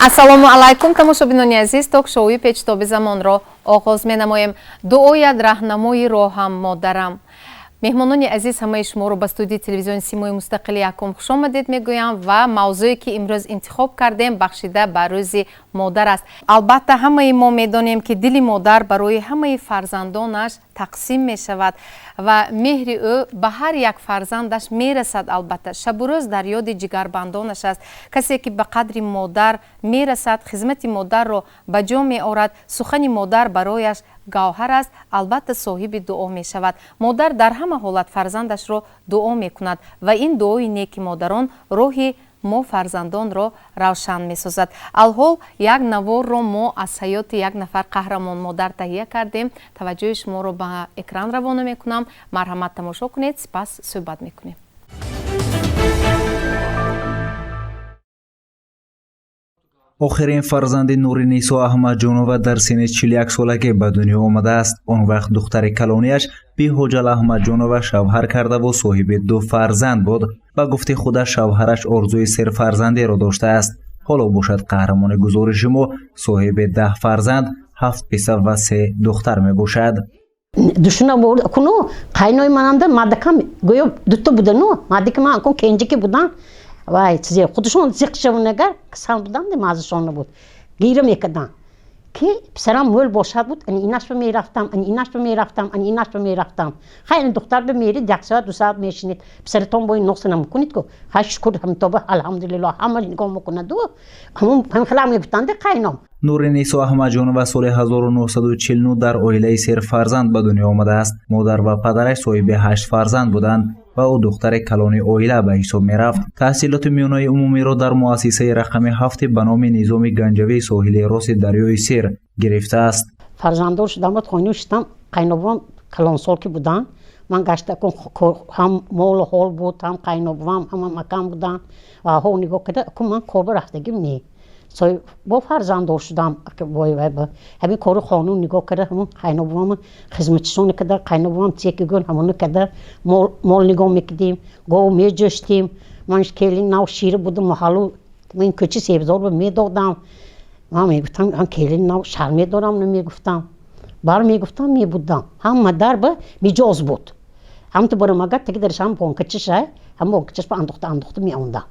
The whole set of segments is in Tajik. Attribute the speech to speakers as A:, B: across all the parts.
A: Ассалому алайкум, тамошобинони азиз. Ток-шоуи Печтоби замонро оғоз менамоем. Дуоят раҳнамои роҳам, модарам. Меҳмонони азиз, ҳамаи шуморо ба студияи телевизиони Симои мустақили якум хушомадед мегӯям ва мавзӯе ки имрӯз интихоб кардем, бахшида ба Рӯзи модар аст. Албатта, ҳамаи мо медонем, ки дили модар барои ҳамаи фарзандонаш тақсим мешавад ва меҳри ӯ ба ҳар як фарзандаш мерасад. Албатта, шабу рӯз дар ёди ҷигарбандонаш аст. Касе ки ба қадри модар мерасад, хизмати модарро ба ҷо меорад, сухани модар барояш гавҳар аст, албатта, соҳиби дуо мешавад. Модар дар ҳама ҳолат фарзандашро дуо мекунад ва ин дуои неки модарон роҳи мо фарзандонро равшан месозад. Алҳол як наворро мо аз ҳаёти як нафар қаҳрамон модар таҳия кардем. Таваҷҷӯҳи шуморо ба экран равона мекунам. Марҳамат, тамошо кунед, сипас суҳбат мекунем.
B: Охирин фарзанди Нуринисо Аҳмадҷонова дар синни 41 солагӣ ба дунё омадааст. Он вақт духтари калонияш Биҳоҷал Аҳмадҷонова шавҳар кардаву соҳиби ду фарзанд буд. Ба гуфти худаш, шавҳараш орзуи серфарзандиро доштааст. Ҳоло бошад, қаҳрамони гузориши мо соҳиби 10 фарзанд, ҳафт писар ва се духтар мебошад.
C: Душуна куну қайнои мананда мадакам гӯё дуто будану мадики ман кун кенҷики будан, вай чизе худашон зиқ шавунагар кисан буданд, мазашон буд, гира мекарданд, ки писарам мӯл бошад буд. Ани инаш ба мерафтам, ани инаш ба мерафтам, ани инаш ба мерафтам. Хай, ани духтар ба мерид, як соат, 2 соат мешинед, писаратон бо ин носа намекунед ку. Хай, шукр, ҳамитоба, алҳамдулилло, ҳама нигоҳ мекунаду ҳамун ҳамхела мегуфтанд қайном.
B: Нуринисо Аҳмадҷонова соли 1949 дар оилаи серфарзанд ба дунё омадааст. Модар ва падараш соҳиби ҳашт фарзанд буданд ва ӯ духтари калони оила ба ҳисоб мерафт. Таҳсилоти миёнаи умумиро дар муассисаи рақами ҳафти ба номи Низоми Ганҷавии соҳили рости дарёи Сер гирифтааст.
C: Фарзанддор шудам, баъд хона шудам. Қайнобувам калонсол ки буданд, ман гашта ҳам молу ҳол буд, ҳам қайнобувам, ҳама макам буданд ва ҳо нигоҳ карда ку ман корба рафтагим не. Бо фарзанддор шудам, ҳамин кору хонун нигоҳ карда, ҳамон қайнобувам хизматчисон карда, қайнобувам теки гӯн ҳамоно карда, мол нигоҳ мекардем, гов меҷӯштем. Ман келин нав шири будам, маҳаллу ман кӯчи себзор медодам. Ман мегуфтам, келин нав шарм медорам, намегуфтам, бар мегуфтам, мебудам. Ҳама дар ба миҷоз буд, ҳамту баромагар таги даршам бонкачиша, ҳам бонкачиш ба андохта андохта меондам.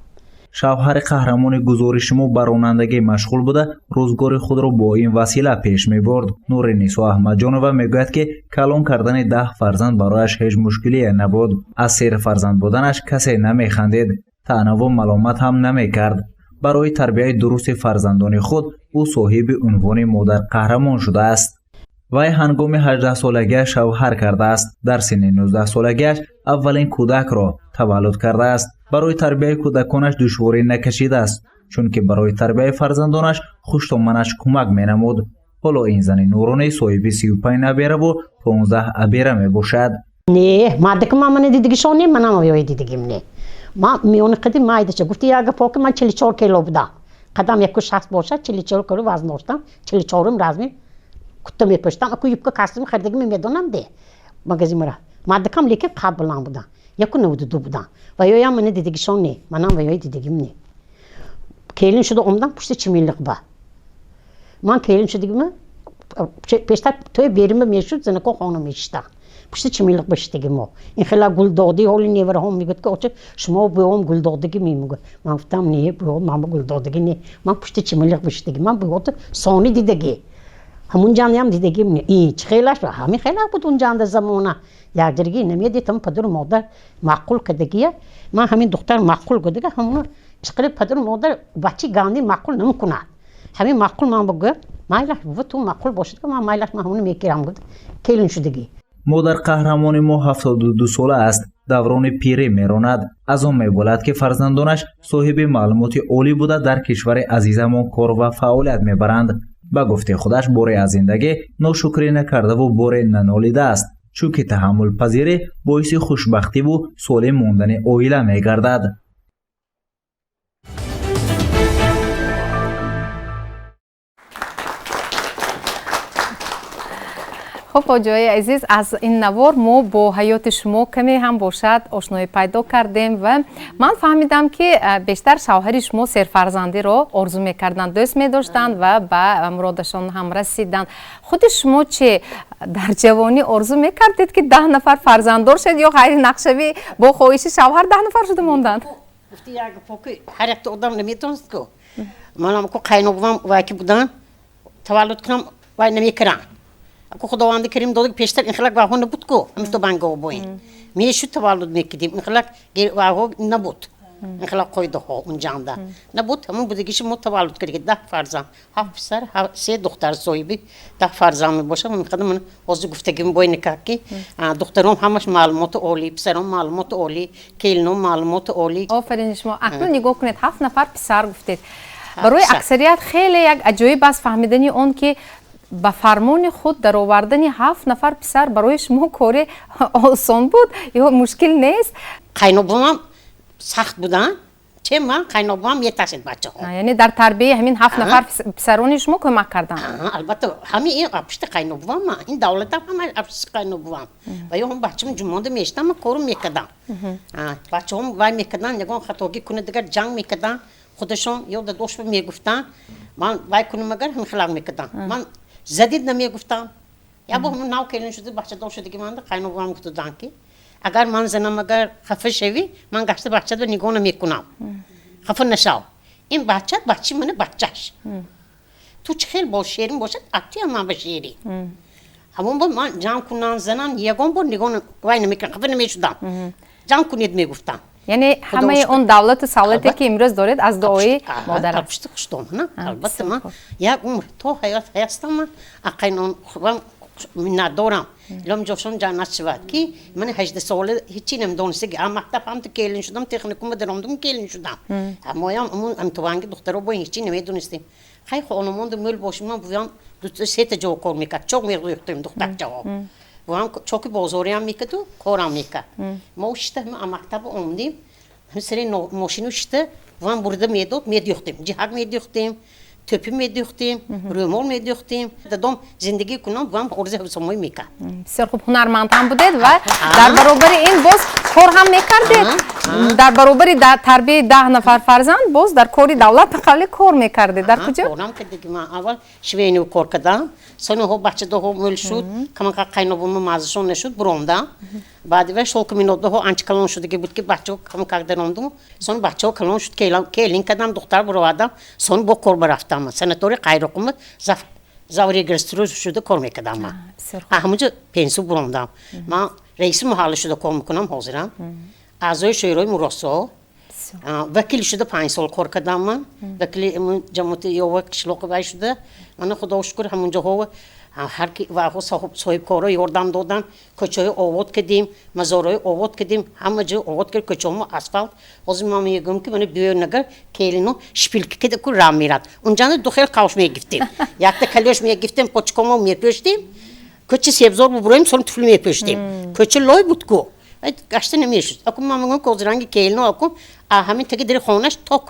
B: Шавҳари қаҳрамони гузориши мо ба ронандагӣ машғул буда, рӯзгори худро бо ин васила пеш мебурд. Нуринисо Аҳмадҷонова мегӯяд, ки калон кардани 10 фарзанд барояш ҳеҷ мушкилие набуд. Аз серфарзанд буданаш касе намехандид, таънаву маломат ҳам намекард. Барои тарбияи дурусти фарзандони худ ӯ соҳиби унвони модарқаҳрамон шудааст. Вай ҳангоми 18-солагиаш шавҳар кардааст. Дар синни 19-солагиаш аввалин кӯдакро таваллуд кардааст. Барои тарбияи кӯдаконаш душворӣ накашидааст, чунки барои тарбияи фарзандонаш хуштоманаш кӯмак менамуд. Ҳоло ин зани нуронӣ соҳиби 35 набераву 15 абера мебошад.
C: Не, мардакам мана дидигишон не, манам ёи дидигим не. Ман миёни қади майдача гуфти як гапо, ки ман 44 кило будам, қадам 1,60 бошад, 44 кило вазн доштам, 44-ум размер кутта мепӯштам, аку юбка костюм харидагӣ медонам де магазинра. Мардакам лекин қад баланд будам, 1,92 будам. Ва ёям мана дидигишон не, манам ва ёи дидигим не. Келин шуда омадам пушти чимиллиқ ба. Ман келин шудагима пештар тӯи берима мешуд, занако хона мешиштанд. Пушти чимиллиқ ба шиштаги мо. Ин хела гулдодӣ, ҳоли невараҳом мегӯяд, ки оча, шумо буём гулдодагӣ мемегӯяд. Ман гуфтам, не, буё ман ба гулдодагӣ не, ман пушти чимиллиқ ба шиштагӣ, ман буёто сони дидагӣ, ҳамунҷандаям дидагим не. И чӣ хелаш, ҳамин хела буд унҷанда замона. Якҷиргӣ намедидам, падару модар маъқул кардагия, ман ҳамин духтар маъқул гудага, ҳамуно ишқилиб падару модар бачи ганди маъқул намекунад. Ҳамин маъқул ман бигӯям, майлаш бува, ту маъқул бошад, ман майлаш, ман ҳамуно мекирам, гуд келин шудагӣ.
B: Модарқаҳрамони мо 72 сола аст, даврони пирӣ меронад. Аз он меболад, ки фарзандонаш соҳиби маълумоти олӣ буда, дар кишвари азизамон кор ва фаъолият мебаранд. Ба гуфти худаш, боре аз зиндагӣ ношукрӣ накардаву боре нанолидааст, чунки таҳаммулпазирӣ боиси хушбахтиву солим мондани оила мегардад.
A: Хуб, фоҷиаи азиз, аз ин навор мо бо ҳаёти шумо каме ҳам бошад ошноӣ пайдо кардем ва ман фаҳмидам, ки бештар шавҳари шумо серфарзандиро орзу мекарданд, дӯст медоштанд ва ба муродашон ҳам расиданд. Худи шумо чӣ, дар ҷавонӣ орзу мекардед, ки 10 нафар фарзанддор шавед ё ғайринақшавӣ бо хоҳиши шавҳар 10 нафар шуда монданд?
C: Ҳар якта одам наметавонист ку. Манам ку қайнобувам вай ки буданд, таваллуд кунам вай намекунам. Ку Худованди Карим дода, пештар ин хелак ваҳо набуд ку, ҳамито бангао боин мешуд, таваллуд мекидим, ин хелак ваҳо набуд, ин хелак қоидаҳо унҷанда набуд. Ҳамон будагиши мо таваллуд кардем 10 фарзанд, ҳафт писар, се духтар. Соҳиби 10 фарзанд мебошам. Мехадам ман ҳозир гуфтагим бой никак, ки духтаром ҳамаш маълумоти олӣ, писаром маълумоти олӣ, келином маълумоти олӣ.
A: Офарин шумо. Акнун нигоҳ кунед, ҳафт нафар писар гуфтед. Барои аксарият хеле як аҷоиб аст фаҳмидани он, ки ба фармони худ даровардани ҳафт нафар писар барои шумо кори осон буд ё мушкил нест?
C: Қайнобувам сахт буданд, че ман қайнобувам метарсид бачаҳо.
A: Яъне дар тарбияи ҳамин ҳафт нафар писарони шумо кӯмак карданд?
C: Албатта, ҳами ин пушти қайнобувам, ман ин давлатам ҳама пушти қайнобувам. Ва ё бачам ҷумонда мешидам, ман кору мекардам, бачаҳом вай мекарданд, ягон хатогӣ кунад, дигар ҷанг мекарданд худашон ё дадошба мегуфтанд. Ман вай кунам агар, ҳамин хилак мекардам, ман задид намегуфтам. Як бор нав келин шуда, бачадор шудаги манда қайнобувам гуфтуданд, ки агар ман занам, агар хафа шавӣ, ман гашта бачаро нигоҳ намекунам, хафа нашав, ин бача бачи мана бачаш, ту чӣ хел бо шерин бошад, атуям ман ба шерин. Ҳамон бор ман ҷамъ кунам, занам, ягон бор нигоҳ вай намекунам, хафа намешудам, ҷамъ кунед мегуфтам.
A: Яъне ҳамаи он давлату савлате, ки имрӯз доред, аз дуои модар аст.
C: Пушти хуштомана, албатта. Ман як умр то ҳаёт ҳастам, ман ақайнон миннатдорам, илом ҷошон ҷаннат шавад, ки ман 18 сола ҳечи намедонистаги, а мактаб ҳамту келин шудам, техникума даромадум, келин шудам. Моям ҳамтуванги духтаро бо ҳечи намедонистем. Хай, хонамонда мӯл бошим, ман бувам сета ҷо кор мекард, чоқ меғӯхтем духтарчаҳо. Бувам чоки бозориам мекарду корам мекард. Мо шита мактаба омдем, сари мошину шита бувам бурда медод, медӯхтем, ҷиҳак медӯхтем, тӯпӣ медӯхтем, рӯмол медӯхтем. Дадом зиндагӣ кунам, бувам орзи ҳавсомоӣ мекард.
A: Бисёр хуб, ҳунарманд ҳам будед ва дар баробари ин боз кор ҳам мекардед. Дар баробари тарбияи 10 нафар фарзанд боз дар кори давлат ба қавле кор мекардед. Дар куҷо?
C: Корам кардагӣ. Ман аввал швейный кор кардам, сониҳо бачадаҳо мӯл шуд, камака қайнобума маззашон нашуд, буромдам. Баъди вай шолкаминодаҳо анча калон шудаги буд, ки бачаҳо камакак даромдум. Сон бачаҳо калон шуд, келин кардам, духтар буровардам, сон бо кор барафтам. Санаторий Қайроқума заврегиструр шуда кор мекардам ман. Ҳамунҷо пенсия буромдам. Ман раиси маҳалла шуда кор мекунам ҳозирам, аъзои шӯрои муросо, вакил шуда 5 сол кор кардам ман, вакили ҷамоати ёва қишлоқи вай шуда. Мана, худо шукр, ҳамунҷоҳо ҳар ки ваҳо соҳибкоро ёрдам доданд, кӯчаҳои овод кардем, мазорҳои овод кардем, ҳама ҷо овод кард, кӯчаҳомо асфалт. Ҳозир ман мегӯям, ки мана биё нагар, келино шпилька кида ку рам мерад. Унҷанда ду хел кавш мегифтем, якта калёш мегифтем, почкомо мепӯштем, кӯча себзор бубуроем, сон туфли мепӯштем. Кӯча лой буд ку, гашта намешуд. Аку ман мегӯям, ки ҳозиранги келино аку ҳамин таги дари хонаш то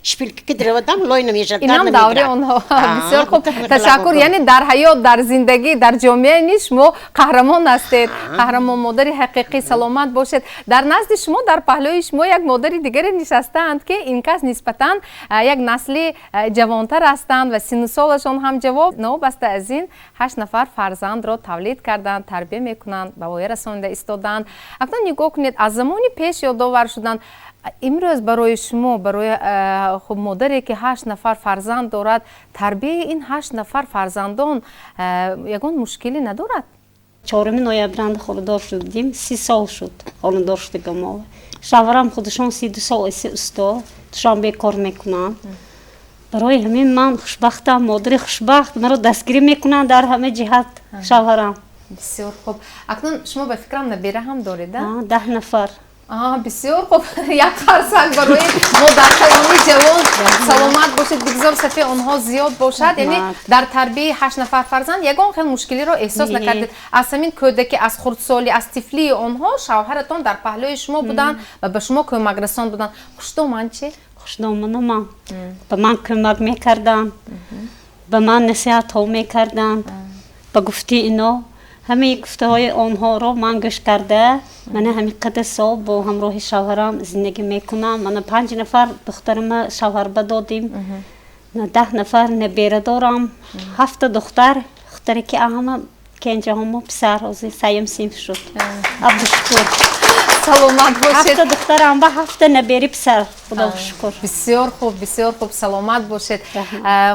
C: шпилька ки даравадам, лой намешад.
A: Инам даври онҳо. Бисёр хуб, ташаккур. Яъне дар ҳаёт, дар зиндагӣ, дар ҷомеа низ шумо қаҳрамон ҳастед, қаҳрамон, модари ҳақиқӣ. Саломат бошед. Дар назди шумо, дар паҳлӯи шумо як модари дигаре нишастаанд, ки ин кас нисбатан як насли ҷавонтар ҳастанд ва синну солашон ҳам ҷавоб. Новобаста аз ин ҳашт нафар фарзандро тавлид карданд, тарбия мекунанд, ба воя расонида истодаанд. Акнун нигоҳ кунед, аз замони пеш ёдовар шуданд. Имрӯз барои шумо, барои хуб модаре, ки ҳашт нафар фарзанд дорад, тарбияи ин ҳашт нафар фарзандон ягон мушкилӣ надорад?
D: 4 ноябранда хонадор шудем, 30 сол шуд хонадор шудагам. Шавҳарам худашон 32 сол иси усто, Душанбе кор мекунанд. Барои ҳамин ман хушбахтам, модари хушбахт. Маро дастгирӣ мекунанд дар ҳама ҷиҳат шавҳарам.
A: Бисёр хуб. Акнун шумо, ба фикрам, набера ҳам доред?
D: 10 нафар.
A: Бисёр хуб, як қарсак барои модаркалони ҷавон. Саломат бошед, бигзор сафи онҳо зиёд бошад. Яъне дар тарбияи ҳашт нафар фарзанд ягон хел мушкилиро эҳсос накардед? Аз ҳамин кӯдаки, аз хурдсолӣ, аз тифлии онҳо шавҳаратон дар паҳлӯи шумо буданд ва ба шумо кӯмакрасон буданд. Хушдоман чӣ?
D: Хушдоманамам ба ман кӯмак мекарданд, ба ман насиҳатҳо мекарданд. Ба гуфти ино Ҳамаи гуфтаҳои онҳоро ман гӯш карда, мана ҳамин қадар сол бо ҳамроҳи шавҳарам зиндагӣ мекунам. Мана 5 нафар духтарама шавҳарба додим, 10 нафар набера дорам, 7 духтар, духтаре ки ҳама кенҷаҳомо писар, ҳозир сеюм синф шуд. Абдушукур.
A: Саломат бошед.
D: 7 духтарам ба 7 набери писар, худо шукр.
A: Бисёр хуб, бисёр хуб, саломат бошед.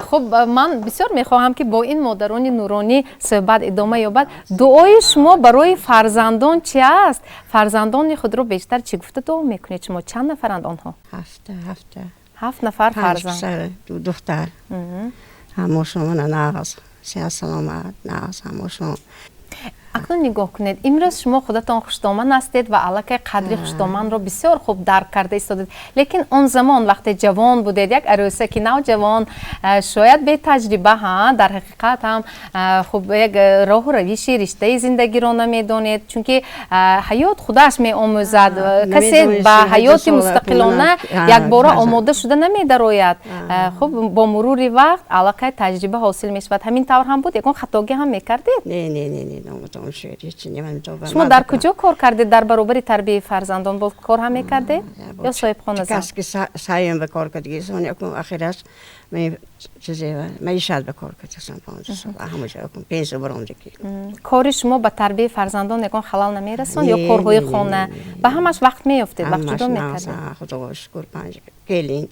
A: Хуб, ман бисёр мехоҳам, ки бо ин модарони нуронӣ суҳбат идома ёбад. Дуои шумо барои фарзандон чи аст? Фарзандони худро бештар чӣ гуфта дуо мекунед шумо? Чанд нафаранд онҳо?
E: Ҳафта, ҳафта.
A: 7 нафар
E: 5
A: фарзанд.
E: Писар, 2 духтар. Ҳамошон мана нағз, сиҳат, саломат, нағз ҳамошон.
A: Акнун нигоҳ кунед, имрӯз шумо худатон хушдоман ҳастед ва аллакай қадри хушдоманро бисёр хуб дарк карда истодед, лекин он замон, вақте ҷавон будед, як арӯса ки навҷавон, шояд бетаҷриба, ҳа, дар ҳақиқат ҳам хуб як роҳу равиши риштаи зиндагиро намедонед, чунки ҳаёт худаш меомӯзад. Касе ба ҳаёти мустақилона якбора омода шуда намедарояд. Хуб, бо мурури вақт аллакай таҷриба ҳосил мешавад. Ҳамин тавр ҳам буд? Ягон хатогӣ ҳам мекардед?
E: Не, не, не, не.
A: Шумо дар куҷо кор кардед? Дар баробари тарбияи фарзандон боз кор ҳам мекардед ё соҳибхона зан?
E: Каски саем ба кор кардагисон, ахираш маишат ба кор кардагисон, 15 сол ҳамаҷо пенсия баромдагӣ.
A: Кори шумо ба тарбияи фарзандон ягон халал намерасонд ё корҳои хона? Ба ҳамаш вақт меёфтед, вақт ҷудо мекардед?
E: Худо шукр, 5 келин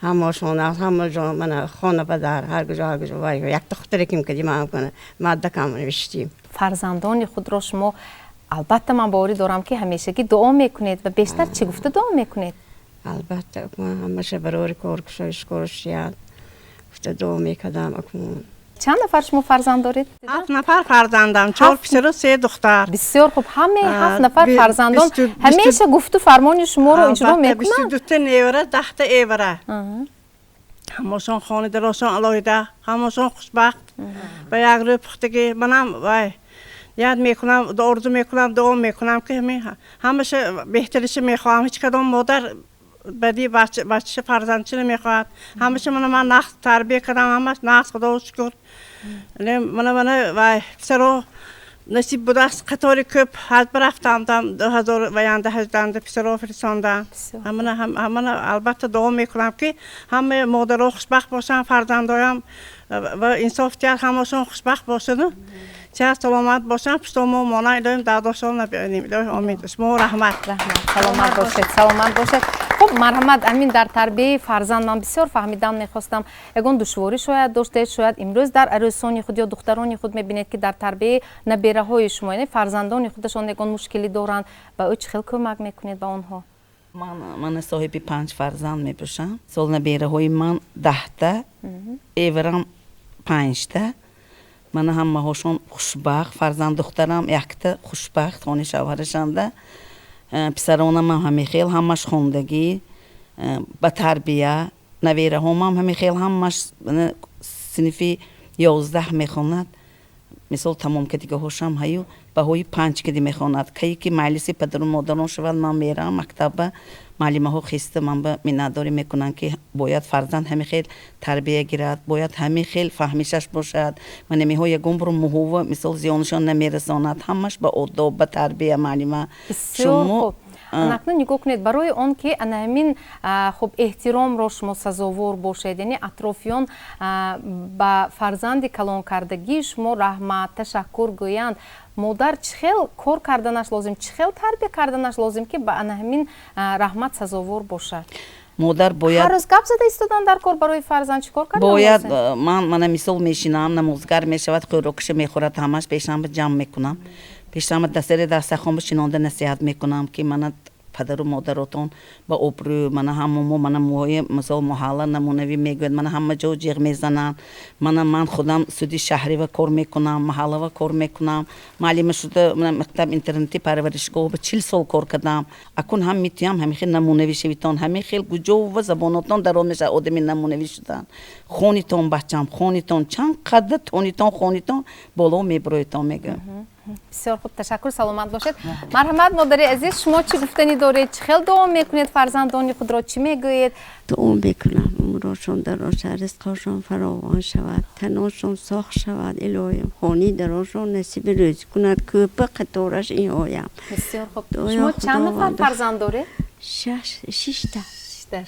E: ҳамашон, ҳама ҷо, мана хона ба дар, ҳар куҷо, ҳар куҷо. Вай як духтаре ким кардим, маддакам навиштим.
A: Фарзандони худро шумо, албатта, ман боварӣ дорам, ки ҳамешагӣ дуо мекунед ва бештар чӣ гуфта дуо мекунед?
E: Албатта, ҳамаша барори кор кушоиш коршият гуфта дуо мекардам.
A: Чанд нафар шумо фарзанд доред?
F: 7 нафар фарзандам, 4 писару 3 духтар.
A: Бисёр хуб. Ҳамаи 7 нафар фарзандон ҳамеша гуфту фармони шуморо иҷро мекунанд?
F: 22та невара, 10та эвара. Ҳамашон хонадорошон алоҳида, ҳамашон хушбахт, ба як рӯй пухтагӣ. Манам вай ният мекунам, орзу мекунам, дуо мекунам, ки ҳамаша беҳтариша мехоҳам. Ҳеҷ кадом модар бади бачаша, фарзандчи намехоҳад. Ҳамаша мана ман нағз тарбия кардам, ҳамаш нағз, худо шукр. Мана вай писаро насиб будааст, қатори кӯп ҳаҷ рафтам, 2018-да писаро фиристондан. Ҳамана албатта дуо мекунам, ки ҳамаи модаро хушбахт бошанд, фарзандоям ва инсоф диҳад, ҳамашон хушбахт бошаду сиҳат саломат бошанд, пуштомо мона илоҳим дардошон набинем. Илоҳи омин. Шумо раҳмат.
A: Раҳмат, саломат бошед, саломат бошед. Хуб, марҳамат, ҳамин дар тарбияи фарзанд ман бисёр фаҳмидан мехостам. Ягон душворӣ шояд доштед, шояд имрӯз дар арӯсони худ ё духтарони худ мебинед, ки дар тарбияи набераҳои шумо, яъне фарзандони худашон, ягон мушкилӣ доранд. Ба ӯ чӣ хел кӯмак мекунед ба онҳо?
G: Ман соҳиби 5 фарзанд мебошам. Сол набераҳои ман 10та, эварам 5та. Мана ҳамаҳошон хушбахт, фарзанд духтарам якта хушбахт, хони шавҳарашанда. Писаронамам ҳамин хел, ҳамаш хондагӣ, ба тарбия, навераҳомам ҳамин хел, ҳамаш синфи 11 мехонад. Мисол, тамом кадигаҳошам ҳаю баҳои 5 кади мехонад. Кае ки маҷлиси падару модарон шавад, ман меравам мактаба, муаллимаҳо хиста ман ба миннатдорӣ мекунанд, ки бояд фарзанд ҳамин хел тарбия гирад, бояд ҳамин хел фаҳмишаш бошад. Ва намеҳо ягон бор муҳува, мисол, зиёнашон намерасонад. Ҳамаш ба одоб, ба тарбия, муаллима.
A: Шумо акнун нигоҳ кунед, барои он ки ана ҳамин хуб эҳтиромро шумо сазовор бошед, яъне атрофиён ба фарзанди калонкардагии шумо раҳмат, ташаккур гӯянд, модар чӣ хел кор карданаш лозим, чӣ хел тарбия карданаш лозим, ки ба ана ҳамин раҳмат сазовор бошад?
G: Модар бояд
A: ҳар рӯз гап зада истодан дар кор барои фарзанд чӣ кор кардан
G: бояд.
A: Лозим?
G: Ман мана мисол мешинам, намозгар мешавад, хӯрокиша мехӯрад, ҳамаш пешама ҷамъ мекунам, пешама дастари дастархон шинонда насиҳат мекунам, ки мана падару модаротон ба обрӯ, мана ҳамамо, мана моҳои, мисол, маҳалла намунавӣ мегӯяд, мана ҳама ҷо ҷиғ мезананд. Мана ман худам суди шаҳрива кор мекунам, маҳаллава кор мекунам, муаллима шуда мактаб интернати парваришгоҳ ба 40 сол кор кардам. Акун ҳам метиям, ҳамин хел намунавӣ шавитон, ҳамин хел гуҷова забонотон даром мешавад. Одами намунавӣ шудан, хонитон, бачам, хонитон, чанд қадр тонитон, хонитон, боло мебироитон, мегӯям.
A: Бисёр хуб, ташаккур, саломат бошед. Марҳамат, модари азиз, шумо чӣ гуфтанӣ доред? Чӣ хел дуо мекунед фарзандони худро, чӣ мегӯед?
E: Дуо мекунам, умрашон дароз шавад, ризқашон фаровон шавад, таношон соғ шавад, илоҳим хони дарошон насиби рӯзӣ кунад, кӯпа қатораш инҳоям.
A: Бисёр хуб. Шумо чанд нафар фарзанд доред?
E: Шишта.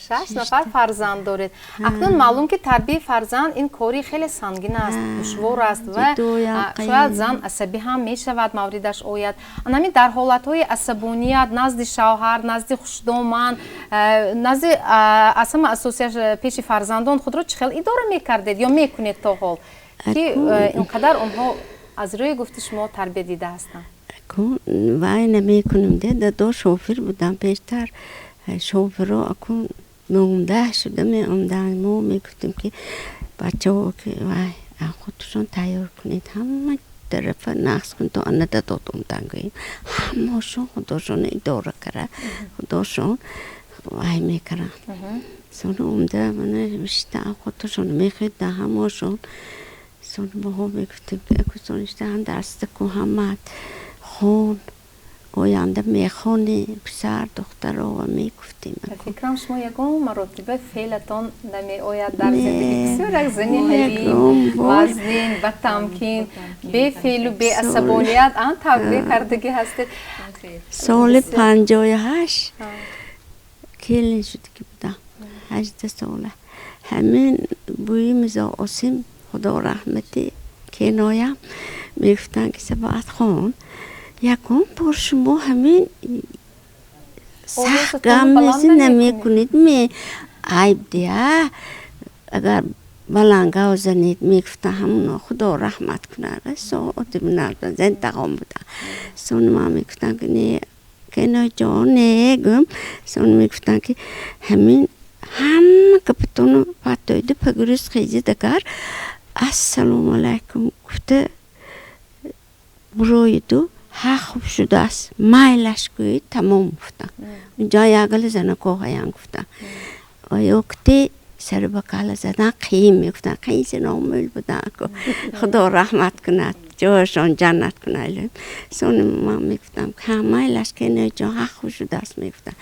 A: Шаш нафар фарзанд доред. Акнун маълум, ки тарбияи фарзанд ин кори хеле сангин аст, душвор аст ва шояд зан асабӣ ҳам мешавад, мавридаш ояд. Анамин дар ҳолатҳои асабоният назди шавҳар, назди хушдоман, назди аз ҳама асосияш пеши фарзандон худро чӣ хел идора мекардед ё мекунед то ҳол, ки ин қадар онҳо аз рӯи гуфти шумо тарбия дида ҳастанд?
E: Вай намекунем, де дадо шофир будам пештар. Шофиро акун меомда шуда меомданд, мо мегуфтем, ки бачаҳо, ки вай худшон тайёр кунед, ҳама тарафа нақс кунед, то ана дадод омдан гӯем, ҳамашон худошон идора кара, худошон вай мекаранд. Сон омда мана шита худошон мехӯрда ҳамашон. Сон моҳо мегуфтем, ки акусон шита дарста ку, ҳамаат хон, оянда мехонӣ, писар, духтаро, ва мегуфтем.
A: Фикрам, шумо ягон маротиба феълатон намеояд дар зиндагӣ. Бисёр як зани ҳалим, вазнин, батамкин, бефеълу беасабоният ан тарбия кардагӣ ҳастед.
E: Соли 58 келин шудагӣ будам, 18 сола. Ҳамин бӯи Мирзо Осим, худо раҳматӣ, кеноям мегуфтанд, ки Сабоат хон, ягон бор шумо ҳамин сахт гам мези намекунед, ме айб дия, агар баланд гав занед, мегуфтанд. Ҳамуно худо раҳмат кунад, зан тағом буда. Сон ман мегуфтам, ки не, кеноҷон, не гӯм. Сон мегуфтанд, ки ҳамин ҳама гапатону паттоиду пагурӯз хезид, агар ассалому алайкум гуфта буроиду, ҳа, хуб шудааст, майлаш гӯед, тамом, гуфтам. Унҷа ягала занакоҳаян, гуфтам. Ё кути сару ба калла задан қиин, мегуфтанд. Қиин номӯл будан, худо раҳмат кунад, ҷояшон ҷаннат кунад. Сони ман мегуфтам, ҳа, майлаш, кеноҷон, ҳа, хуб шудааст, мегуфтам.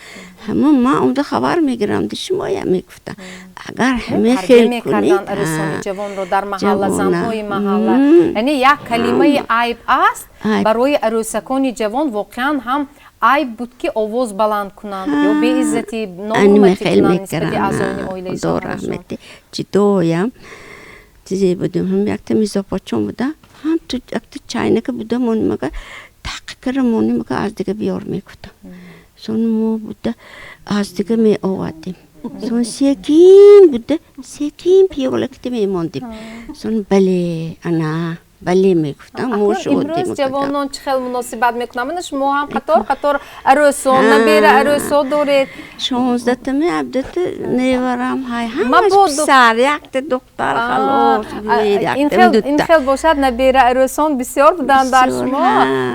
E: Ҳамон ман омда хабар мегирам ди шумоя, мегуфтам, агар ҳаме хел кунед.
A: Арӯсони ҷавонро дар маҳалла, занҳои маҳалла, яъне як калимаи айб аст барои арӯсакони ҷавон. Воқеан ҳам айб буд, ки овоз баланд кунанд ё беиззатӣ, ноҳурматӣ кунанд нисбати аъзони оилаи.
E: Худо раҳмати, ҷидоям чизе будем, ҳам якта мизопочон буда, ҳам ту якта чайнака буда, монимага тақи кара монимага, аз дига биёр, мегуфтам. Сон мо буда аз дига меовардем, сон секин буда, секин пиёлакита мемондем. Сон бале, ана бале, мегуфтам.
A: Мо имрӯз ҷавонон чӣ хел муносибат мекунанд? Мана шумо ҳам қатор қатор арӯсон, набера, арӯсо доред.
E: 16-тами, 17-та неварам ҳай, ҳамаш писар, якта духтар, халос.
A: Ин хел бошад, набера, арӯсон бисёр буданд дар шумо.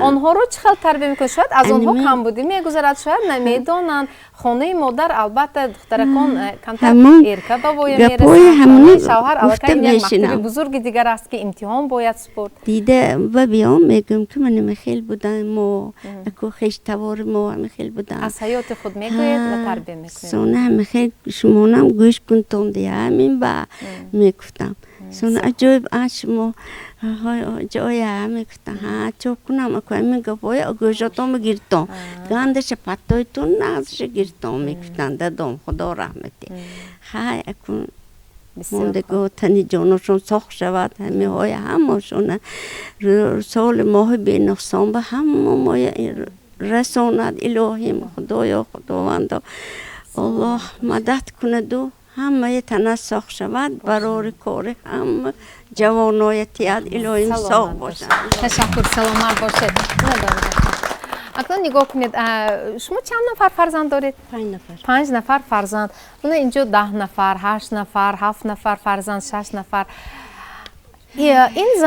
A: Онҳоро чӣ хел тарбия мекунед? Шояд аз онҳо камбудӣ мегузарад, шояд намедонанд. Хонаи модар, албатта, духтаракон камтар эрка ба воя мерасанд. Шавҳар аллакай як мактаби бузурги дигар аст, ки имтиҳон бояд супорд.
E: Дида ба биём, мегӯям, ки ман хел будам, мо аку хештавори мо ҳами хел будам.
A: Аз ҳаёти худ мегӯед ва тарбия мекунед.
E: Сона ҳами хел шумонам гӯш кунтон дия, ҳамин ба мегуфтам. Сона аҷоиб а шумо ҷоя, мегуфтам, ҳа, чо кунам, аку ҳамин гапҳоя гӯшотон гиртон, гандаша паттоитон, нағзаша гиртон, мегуфтанд дадом, худо раҳматӣ. Хай, акун мондего, тани ҷоношон соғ шавад, ҳамиҳоя ҳамашона соли моҳи бенуқсон ба ҳама моя расонад, илоҳим, худоё, худовандо, Аллоҳ мадад кунаду ҳамаи тана соғ шавад, барори кори ҳама ҷавоноя тиҳад, илоҳим, соғ бошад.
A: Ташаккур, саломат бошед. Акнун нигоҳ кунед, шумо чанд нафар фарзанд доред?
E: Панҷ нафар.
A: Панҷ нафар фарзанд. Мана инҷо 10 нафар, ҳашт нафар, ҳафт нафар фарзанд, шаш нафар. Ин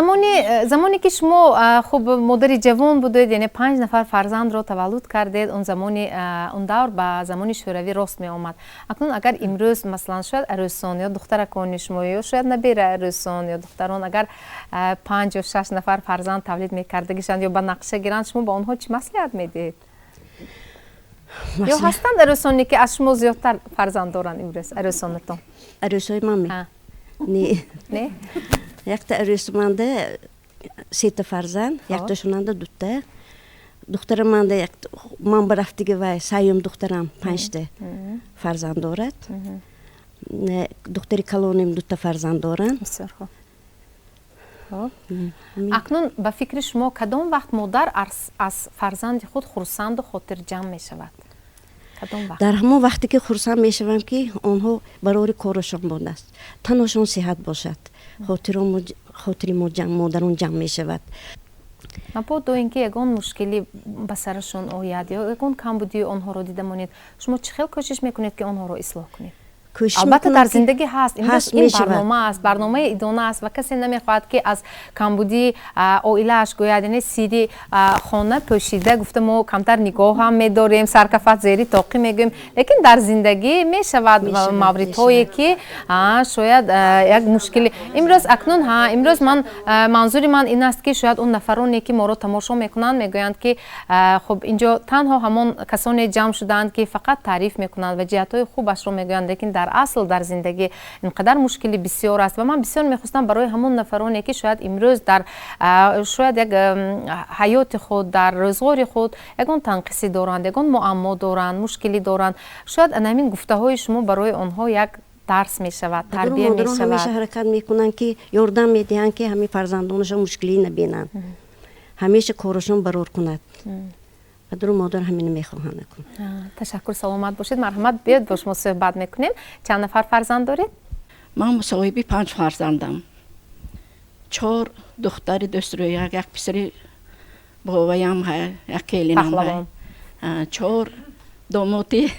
A: замоне ки шумо хуб модари ҷавон будед, яъне 5 нафар фарзандро таваллуд кардед, он замони он давр ба замони шӯравӣ рост меомад. Акнун агар имрӯз, масалан, шояд арӯсон ё духтаракони шумо ё шояд набера арӯсон ё духтарон агар 5 ё 6 нафар фарзанд тавлид мекардагишанд ё ба нақша гиранд, шумо ба онҳо чӣ маслиҳат медиҳед? Ё ҳастанд арӯсоне ки аз шумо зиёдтар фарзанд доранд имрӯз арӯсонатон?
E: Арӯсои ман? Не.
A: Не?
E: Якта арӯсиманда сета фарзанд, якташунанда дута. Духтараманда ман ба рафтиги вай саюм духтарам панҷта фарзанд дорад. Духтари калоним дута фарзанд доранд.
A: Бисёр хуб. Акнун ба фикри шумо кадом вақт модар аз фарзанди худ хурсанду хотирҷамъ мешавад?
E: Дар ҳамон вақте ки хурсанд мешавам, ки онҳо барори корашон мондааст, таношон сиҳат бошад, хотири мо модарон ҷамъ мешавад.
A: Мабодо ин ки ягон мушкилӣ ба сарашон ояд ё ягон камбудии онҳоро дида монед, шумо чӣ хел кӯшиш мекунед, ки онҳоро ислоҳ кунед? Албатта, дар зиндагӣ ҳаст, имрӯз ин барнома аст, барномаи идона аст ва касе намехоҳад, ки аз камбудии оилааш гӯяд, яъне сири хона пӯшида гуфта мо камтар нигоҳ ҳам медорем, саркафат зери тоқӣ мегӯем, лекин дар зиндагӣ мешавад мавридҳое, ки шояд як мушкили имрӯз акнун имрӯз ман манзури ман ин аст, ки шояд он нафароне, ки моро тамошо мекунанд, мегӯянд, ки хуб, инҷо танҳо ҳамон касоне ҷамъ шудаанд, ки фақат таъриф мекунанд ва ҷиҳатҳои хубашро мегӯянд, лекин дар асл дар зиндагӣ ин қадар мушкили бисёр аст. Ва ман бисёр мехостам барои ҳамон нафароне, ки шояд имрӯз дар шояд як ҳаёти худ, дар рӯзғори худ ягон танқисӣ доранд, ягон муаммо доранд, мушкилӣ доранд, шояд ана ҳамин гуфтаҳои шумо барои онҳо як дарс мешавад, тарбия мешавад.
E: Ҳамеша ҳаракат мекунанд, ки ёрдам медиҳанд, ки ҳамин фарзандонашон мушкилӣ набинанд, ҳамеша корашон барор кунад. Падару модар ҳамина мехоҳанд.
A: Ташаккур, саломат бошед. Марҳамат, биёед, бо шумо суҳбат мекунем. Чанд нафар фарзанд доред?
H: Ман соҳиби 5 фарзандам. 4 духтари дӯстрӯяк, як писари боваям, як келинам, 4 домоти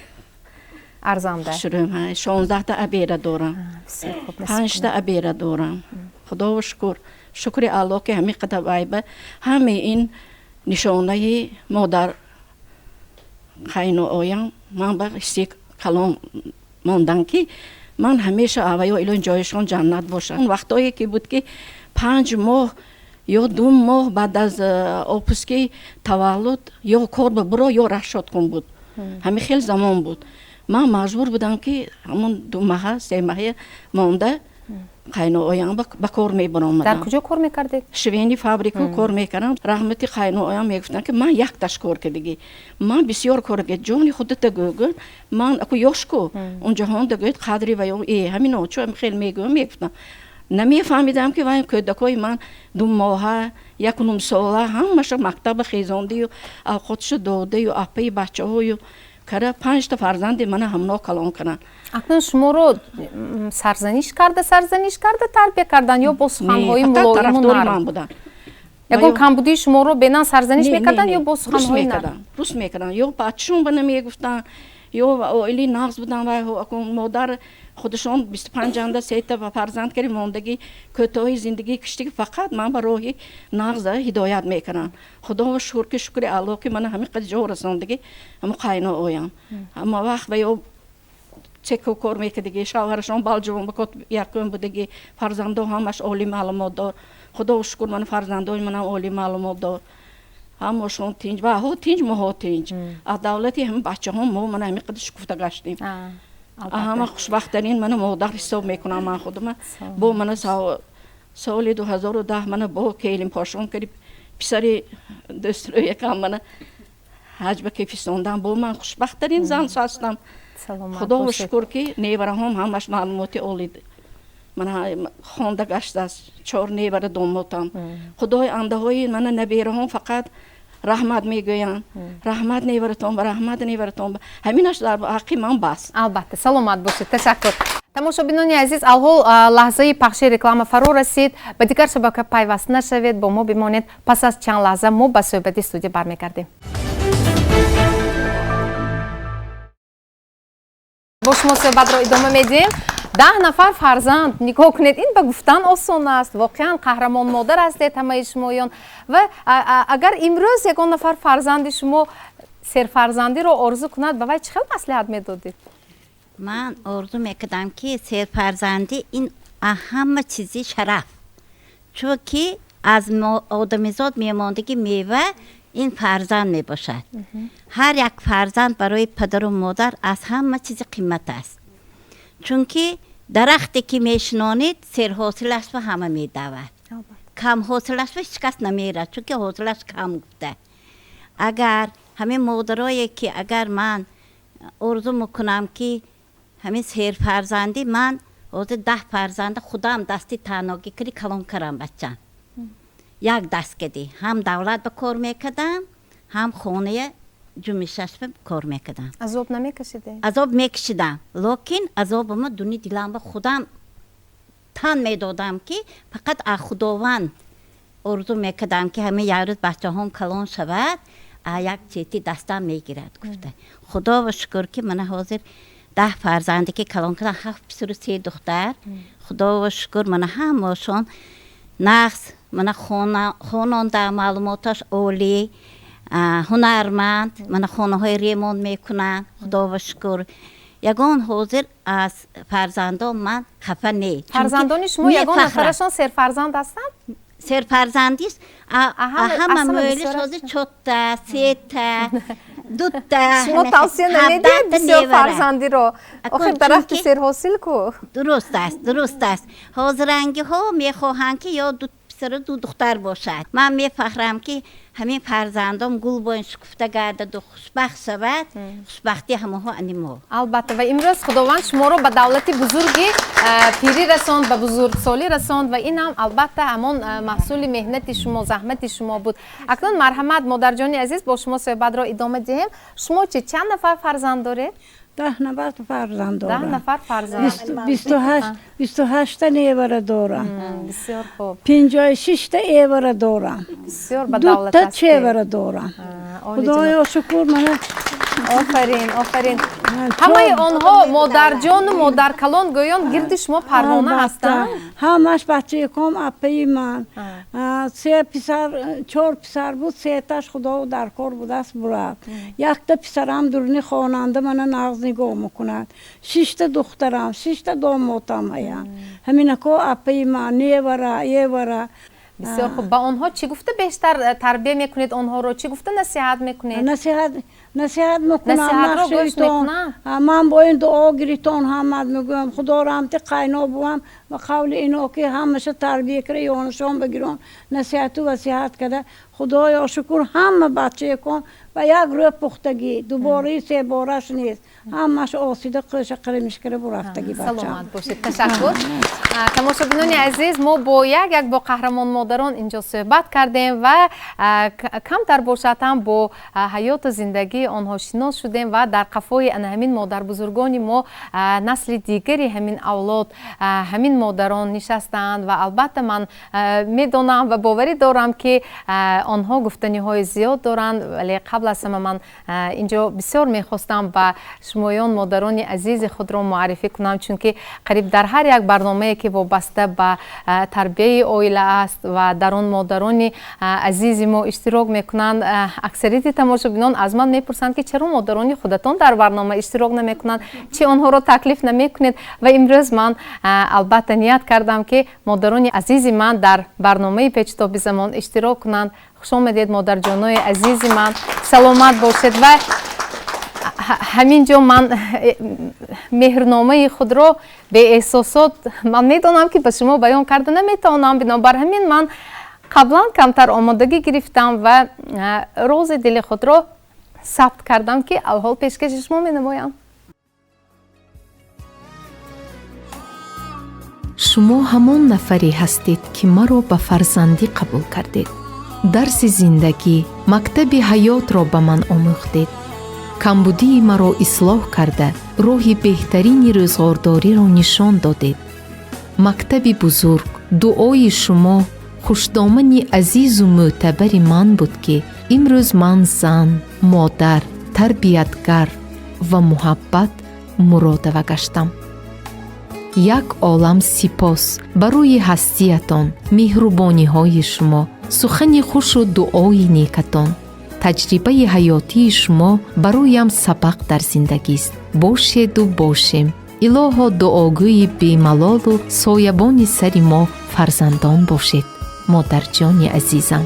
A: арзанда.
H: 16та абера дорам, 5та абера дорам. Худоро шукр, шукри Аллоҳ, ки ҳамин қадар вайба ҳамаи ин нишонаи модар қайноаям ман ба ҳисси калон мондан, ки ман ҳамеша аваё илоҳи ҷояшон ҷаннат бошад. Он вақтое ки буд, ки 5 моҳ ё 2 моҳ баъд аз отпуски таваллуд ё кор ба буро, ё расчёт кун буд. Ҳамин хел замон буд. Ман маҷбур будам, ки ҳамон 2 маҳа, 3 маҳа монда қайноаям ба кор мебаромадам.
A: Дар куҷо кор мекардед?
H: Швейный фабрика кор мекардам. Раҳмати қайноаям мегуфтанд, ки ман якташ кор кардагӣ, ман бисёр кор кард, ҷони худата гӯгӯ, ман аку ёшку он ҷаҳонда гӯяд қадри ва ё ҳамино чо хел мегӯям. Мегуфтам, намефаҳмидам, ки вай кӯдакҳои ман 2 моҳа, 1.5 сола ҳамаша мактаба хезондаю, авқотшо додаю, апаи бачаҳою кара, 5та фарзанди мана ҳамно калон карданд.
A: Акнун шуморо сарзаниш карда тарбия карданд ё бо суханҳои мулоиму нарм
H: буданд?
A: Ягон камбудии шуморо бенан сарзаниш мекарданд ё бо суханҳои нарм?
H: Рус мекарданд, ё бачашон ба намегуфтанд, ё оилаи нағз буданд. Ва модар худашон 25 анда сета фарзанд кари, мондагӣ кӯтоҳи зиндагӣ киштиги, фақат ман ба роҳи нағза ҳидоят мекунам. Худоро шукр, ки шукри Аллоҳ, ки мана ҳамин қадр ҷо расондагӣ ҳамо қайно оям. Ҳама вақт ва ё цеко кор мекардагӣ, шавҳарашон балҷувон ба якум будагӣ, фарзандо ҳамаш олӣ маълумотдор. Худоро шукр, мана фарзандои манам олӣ маълумотдор, ҳамашон тинҷ ва ҳо тинҷ, моҳо тинҷ. Аз давлати ҳамин бачаҳо мо мана ҳамин қадр шукуфта гаштем. Ҳама хушбахттарин мана модар ҳисоб мекунам ман худама. Бо мана соли 2010 мана бо келин пошон карди, писари дӯстрӯякам мана ҳаҷ ба кефистондан, бо ман хушбахттарин зан ҳастам. Худоро шукр, ки невараҳом ҳамаш маълумоти олӣ мана хонда гаштааст, чор невара домотам. Худои андаҳои мана набераҳом фақат раҳмат мегӯянд: раҳмат неваратон ба, раҳмат неваратон ба. Ҳаминаш дар ҳаққи ман бас.
A: Албатта, саломат бошед, ташаккур. Тамошобинони азиз, алҳол лаҳзаи пахши реклама фаро расид. Ба дигар шабака пайваст нашавед, бо мо бимонед. Пас аз чанд лаҳза мо ба суҳбати студия бармегардем. Бо шумо суҳбатро идома медиҳем. 10 нафар фарзанд, нигоҳ кунед, ин ба гуфтан осон аст. Воқеан қаҳрамон модар ҳастед ҳамаи шумоён. Ва агар имрӯз ягон нафар фарзанди шумо серфарзандиро орзу кунад, ба вай чӣ хел маслиҳат медодед?
I: Ман орзу мекардам, ки серфарзандӣ ин ҳама чизи шараф, чунки аз одамизод мемондагӣ мева ин фарзанд мебошад. Ҳар як фарзанд барои падару модар аз ҳама чизи қимат аст, чунки дарахте ки мешинонед, серҳосилаш ба ҳама медавад, камҳосилаш ба ҳеҷ кас намерад, чунки ҳосилаш кам гуфта. Агар ҳамин модарое ки агар ман орзу мекунам, ки ҳамин серфарзандӣ, ман ҳозир 10 фарзанда худам дасти таногӣ кади калон кардам. Бачам як даст кади ҳам давлат ба кор мекардам, ҳам хоная ҷумишаш ба кор мекардам.
A: Азоб намекашидед?
I: Азоб мекашидам, лекин азобама дуни дилам ба худам тан медодам, ки фақат аз Худованд орзу мекардам, ки ҳамин як рӯз бачаҳом калон шавад, як чети дастам мегирад гуфта. Худо шукр, ки мана ҳозир 10 фарзанде ки калон кардам, 7 писару 3 духтар. Худо шукр, мана ҳамашон нағз, мана хононда, маълумоташ олӣ, ҳунарманд, мана хонаҳои ремонт мекунанд. Худо шукр, ягон ҳозир аз фарзандон ман хафа не.
A: Фарзандони шумо ягон нафарашон серфарзанд ҳастанд?
I: Серфарзандист ҳама мӯйлиш ҳозир чотта, сета, дута.
A: Шумо тавсия намедиҳед бисёр фарзандиро? Охир дарахти серҳосил ку.
I: Дуруст аст, дуруст аст. Ҳозирангиҳо мехоҳанд, ки ё ду писару ду духтар бошад. Ман мефахрам, ки ҳамин фарзандом гул боин шукуфта гардаду хушбахт шавад. Хушбахтии ҳамаҳо ани мо.
A: Албатта, ва имрӯз Худованд шуморо ба давлати бузурги пирӣ расонд, ба бузургсолӣ расонд, ва ин ҳам албатта ҳамон маҳсули меҳнати шумо, заҳмати шумо буд. Акнун марҳамат, модарҷони азиз, бо шумо суҳбатро идома диҳем. Шумо чи чанд нафар фарзанд доред?
J: 10 нафар фарзанд дорам.
A: 10 нафар фарзанд.
J: 28 та невара дорам.
A: Бисёр хуб.
J: 56 та эвара дорам.
A: Бисёр ба давлат.
J: Дута чевара дорам. Худоё шукр, мана.
A: Офарин, офарин. Ҳамаи онҳо модарҷону модаркалон гӯён гирди шумо парвона ҳастанд.
J: Ҳамаш бачаеком апаи ман. Се писар, чор писар буд, сеташ Худо дар кор будааст, бурад. Якта писарам дуруни хонанда, мана нағз нигоҳ мекунад. Шишта духтарам, шишта домотам ҳаянд. Ҳаминако апаи ман, невара, евара.
A: Бисёр хуб. Ба онҳо чӣ гуфта бештар тарбия мекунед, онҳоро чӣ гуфта насиҳат мекунед?
J: Насиҳат мекунам. Ман бо ин дуо гиритон ҳамат мегӯям, Худо раҳмати қайно бувам, ба қавли ино ки ҳамаша тарбия кара, ёнашон бигирон, насиҳату васиҳат карда. Худоё шукр, ҳама бачаекон ба як рӯ пухтагӣ, дубораи себораш нест, ҳамаш осида қӯша қиримишкара бурафтагӣ.
A: Саломат бошед, ташаккур. Тамошобинони азиз, мо бо як як бо қаҳрамон модарон инҷо суҳбат кардем ва камтар бошад ҳам бо ҳаёту зиндагии онҳо шинос шудем. Ва дар қафои ана ҳамин модарбузургони мо насли дигари ҳамин авлод, ҳамин модарон нишастаанд. Ва албатта ман медонам ва боварӣ дорам, ки онҳо гуфтаниҳои зиёд доранд, вале қабл аз ҳама ман инҷо бисёр мехостам ба шумоён модарони азизи худро муаррифӣ кунам, чунки қариб дар ҳар як барномае ки вобаста ба тарбияи оила аст ва дар он модарони азизи мо иштирок мекунанд, аксарияти тамошобинон аз ман мепурсанд, ки чаро модарони худатон дар барнома иштирок намекунанд, чи онҳоро таклиф намекунед. Ва имрӯз ман албатта ният кардам, ки модарони азизи ман дар барномаи Печитоби замон иштирок кунанд. Хуш омадед, модарҷонои азизи ман, саломат бошед. Ва ҳамин ҷо ман меҳрномаи худро беэҳсосот, ман медонам, ки ба шумо баён карда наметавонам. Бинобар ҳамин ман қаблан камтар омодагӣ гирифтам ва рози дили худро сабт кардам, ки алҳол пешкаши шумо менамоям.
K: Шумо ҳамон нафаре ҳастед, ки маро ба фарзандӣ қабул кардед, дарси зиндагӣ, мактаби ҳаётро ба ман омӯхтед, камбудии маро ислоҳ карда, роҳи беҳтарини рӯзғордориро нишон додед. Мактаби бузург, дуои шумо, хушдомани азизу мӯътабари ман буд, ки имрӯз ман зан, модар, тарбиятгар ва муҳаббат Муродова гаштам. Як олам сипос барои ҳастиятон, меҳрубониҳои шумо, сухани хушу дуои некатон. Таҷрибаи ҳаётии шумо бароям сабақ дар зиндагист. Бошеду бошем. Илоҳо, дуогӯи бемалолу соябони сари мо фарзандон бошед. Модарҷони азизам,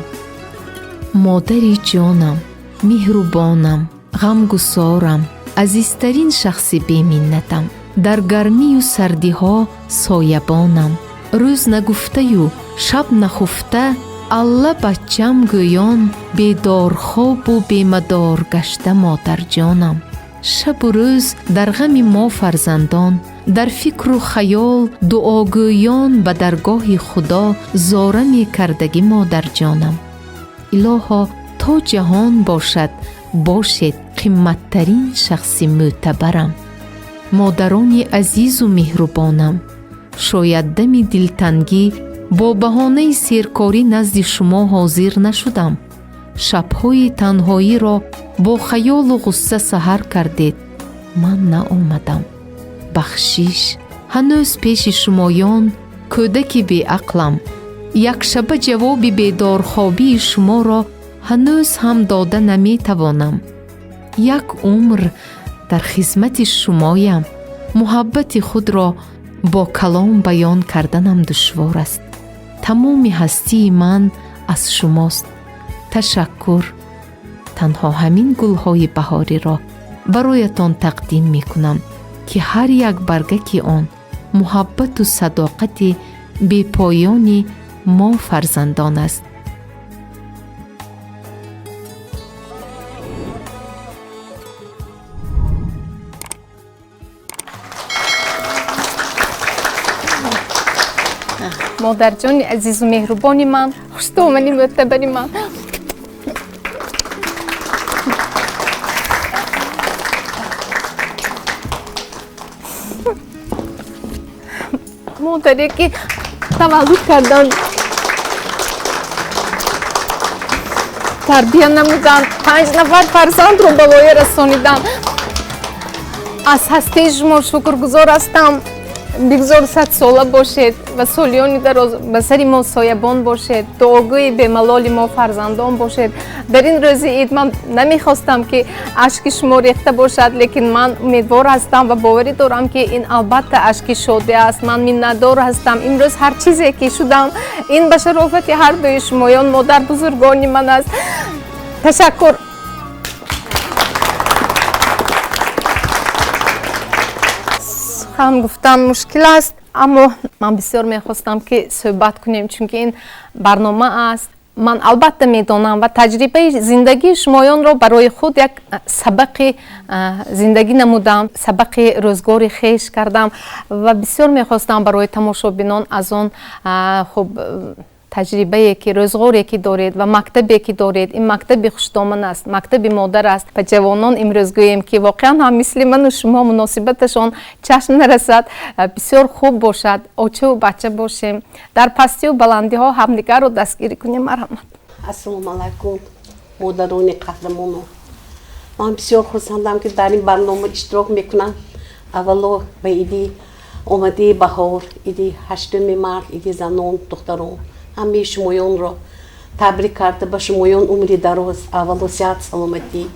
K: модари ҷонам, меҳрубонам, ғамгусорам, азизтарин шахси беминнатам, дар гармию сардиҳо соябонам, рӯз нагуфтаю шаб нахуфта, алла баччам гӯён, бедорхобу бемадор гашта модарҷонам. Шабу рӯз дар ғами мо фарзандон, дар фикру хаёл дуогӯён ба даргоҳи Худо зора мекардагӣ модарҷонам. Илоҳо, то ҷаҳон бошад, бошед қимматтарин шахси мӯътабарам. Модарони азизу меҳрубонам, шояд дами дилтангӣ бо баҳонаи серкорӣ назди шумо ҳозир нашудам. Шабҳои танҳоиро бо хаёлу ғусса саҳар кардед, ман наомадам. Бахшиш, ҳанӯз пеши шумоён кӯдаки беақлам. Якшаба ҷавоби бедорхобии шуморо ҳанӯз ҳам дода наметавонам. Як умр дар хизмати шумоям. Муҳаббати худро бо калом баён карданам душвор аст. Тамоми ҳастии ман аз шумост. Ташаккур. Танҳо ҳамин гулҳои баҳориро бароятон тақдим мекунам, ки ҳар як баргаки он муҳаббату садоқати бепоёни мо фарзандон аст.
A: Модарҷони азизу меҳрубони ман, хуштомани мӯътабари ман. Модаре ки таваллуд кардан, тарбия намудан, 5 нафар фарзандро ба воя расонидан. Аз ҳастии шумо шукргузор ҳастам. Бигзор 100 сола бошед ва солиёни дароз ба сари мо соябон бошед, дуогӯи бемалоли мо фарзандон бошед. Дар ин рӯзи ид ман намехостам ки ашки шумо рехта бошад, лекин ман умедвор ҳастам ва боварӣ дорам, ки ин албатта ашки шодӣ аст. Ман миннатдор ҳастам. Имрӯз ҳар чизе ки шудам, ин ба шарофати ҳар дуи шумоён, модар бузургони ман аст. Ташаккур. Сухан гуфтан мушкил аст, аммо ман бисёр мехостам, ки суҳбат кунем, чунки ин барнома аст. Ман албатта медонам ва таҷрибаи зиндагии шумоёнро барои худ як сабақи зиндагӣ намудам, сабақи рӯзгори хеш кардам ва бисёр мехостам барои тамошобинон аз он хуб таҷрибае ки рӯзғоре ки доред ва мактабе ки доред, ин мактаби хуштоман аст, мактаби модар аст. Ба ҷавонон имрӯз гӯем, ки воқеан ҳам мисли ману шумо муносибаташон чашм нарасад, бисёр хуб бошад, очаву бача бошем, дар пастию баландиҳо ҳамдигарро дастгирӣ кунем. Марҳамат.
L: Ассалому алайкум, модарони қаҳрамоно. Ман бисёр хурсандам, ки дар ин барнома иштирок мекунам. Аввало ба иди омадии баҳор, иди 8 март, иди занон, духтарон, ҳамаи шумоёнро табрик карда, ба шумоён умри дароз, аввало сиҳат, саломатӣ,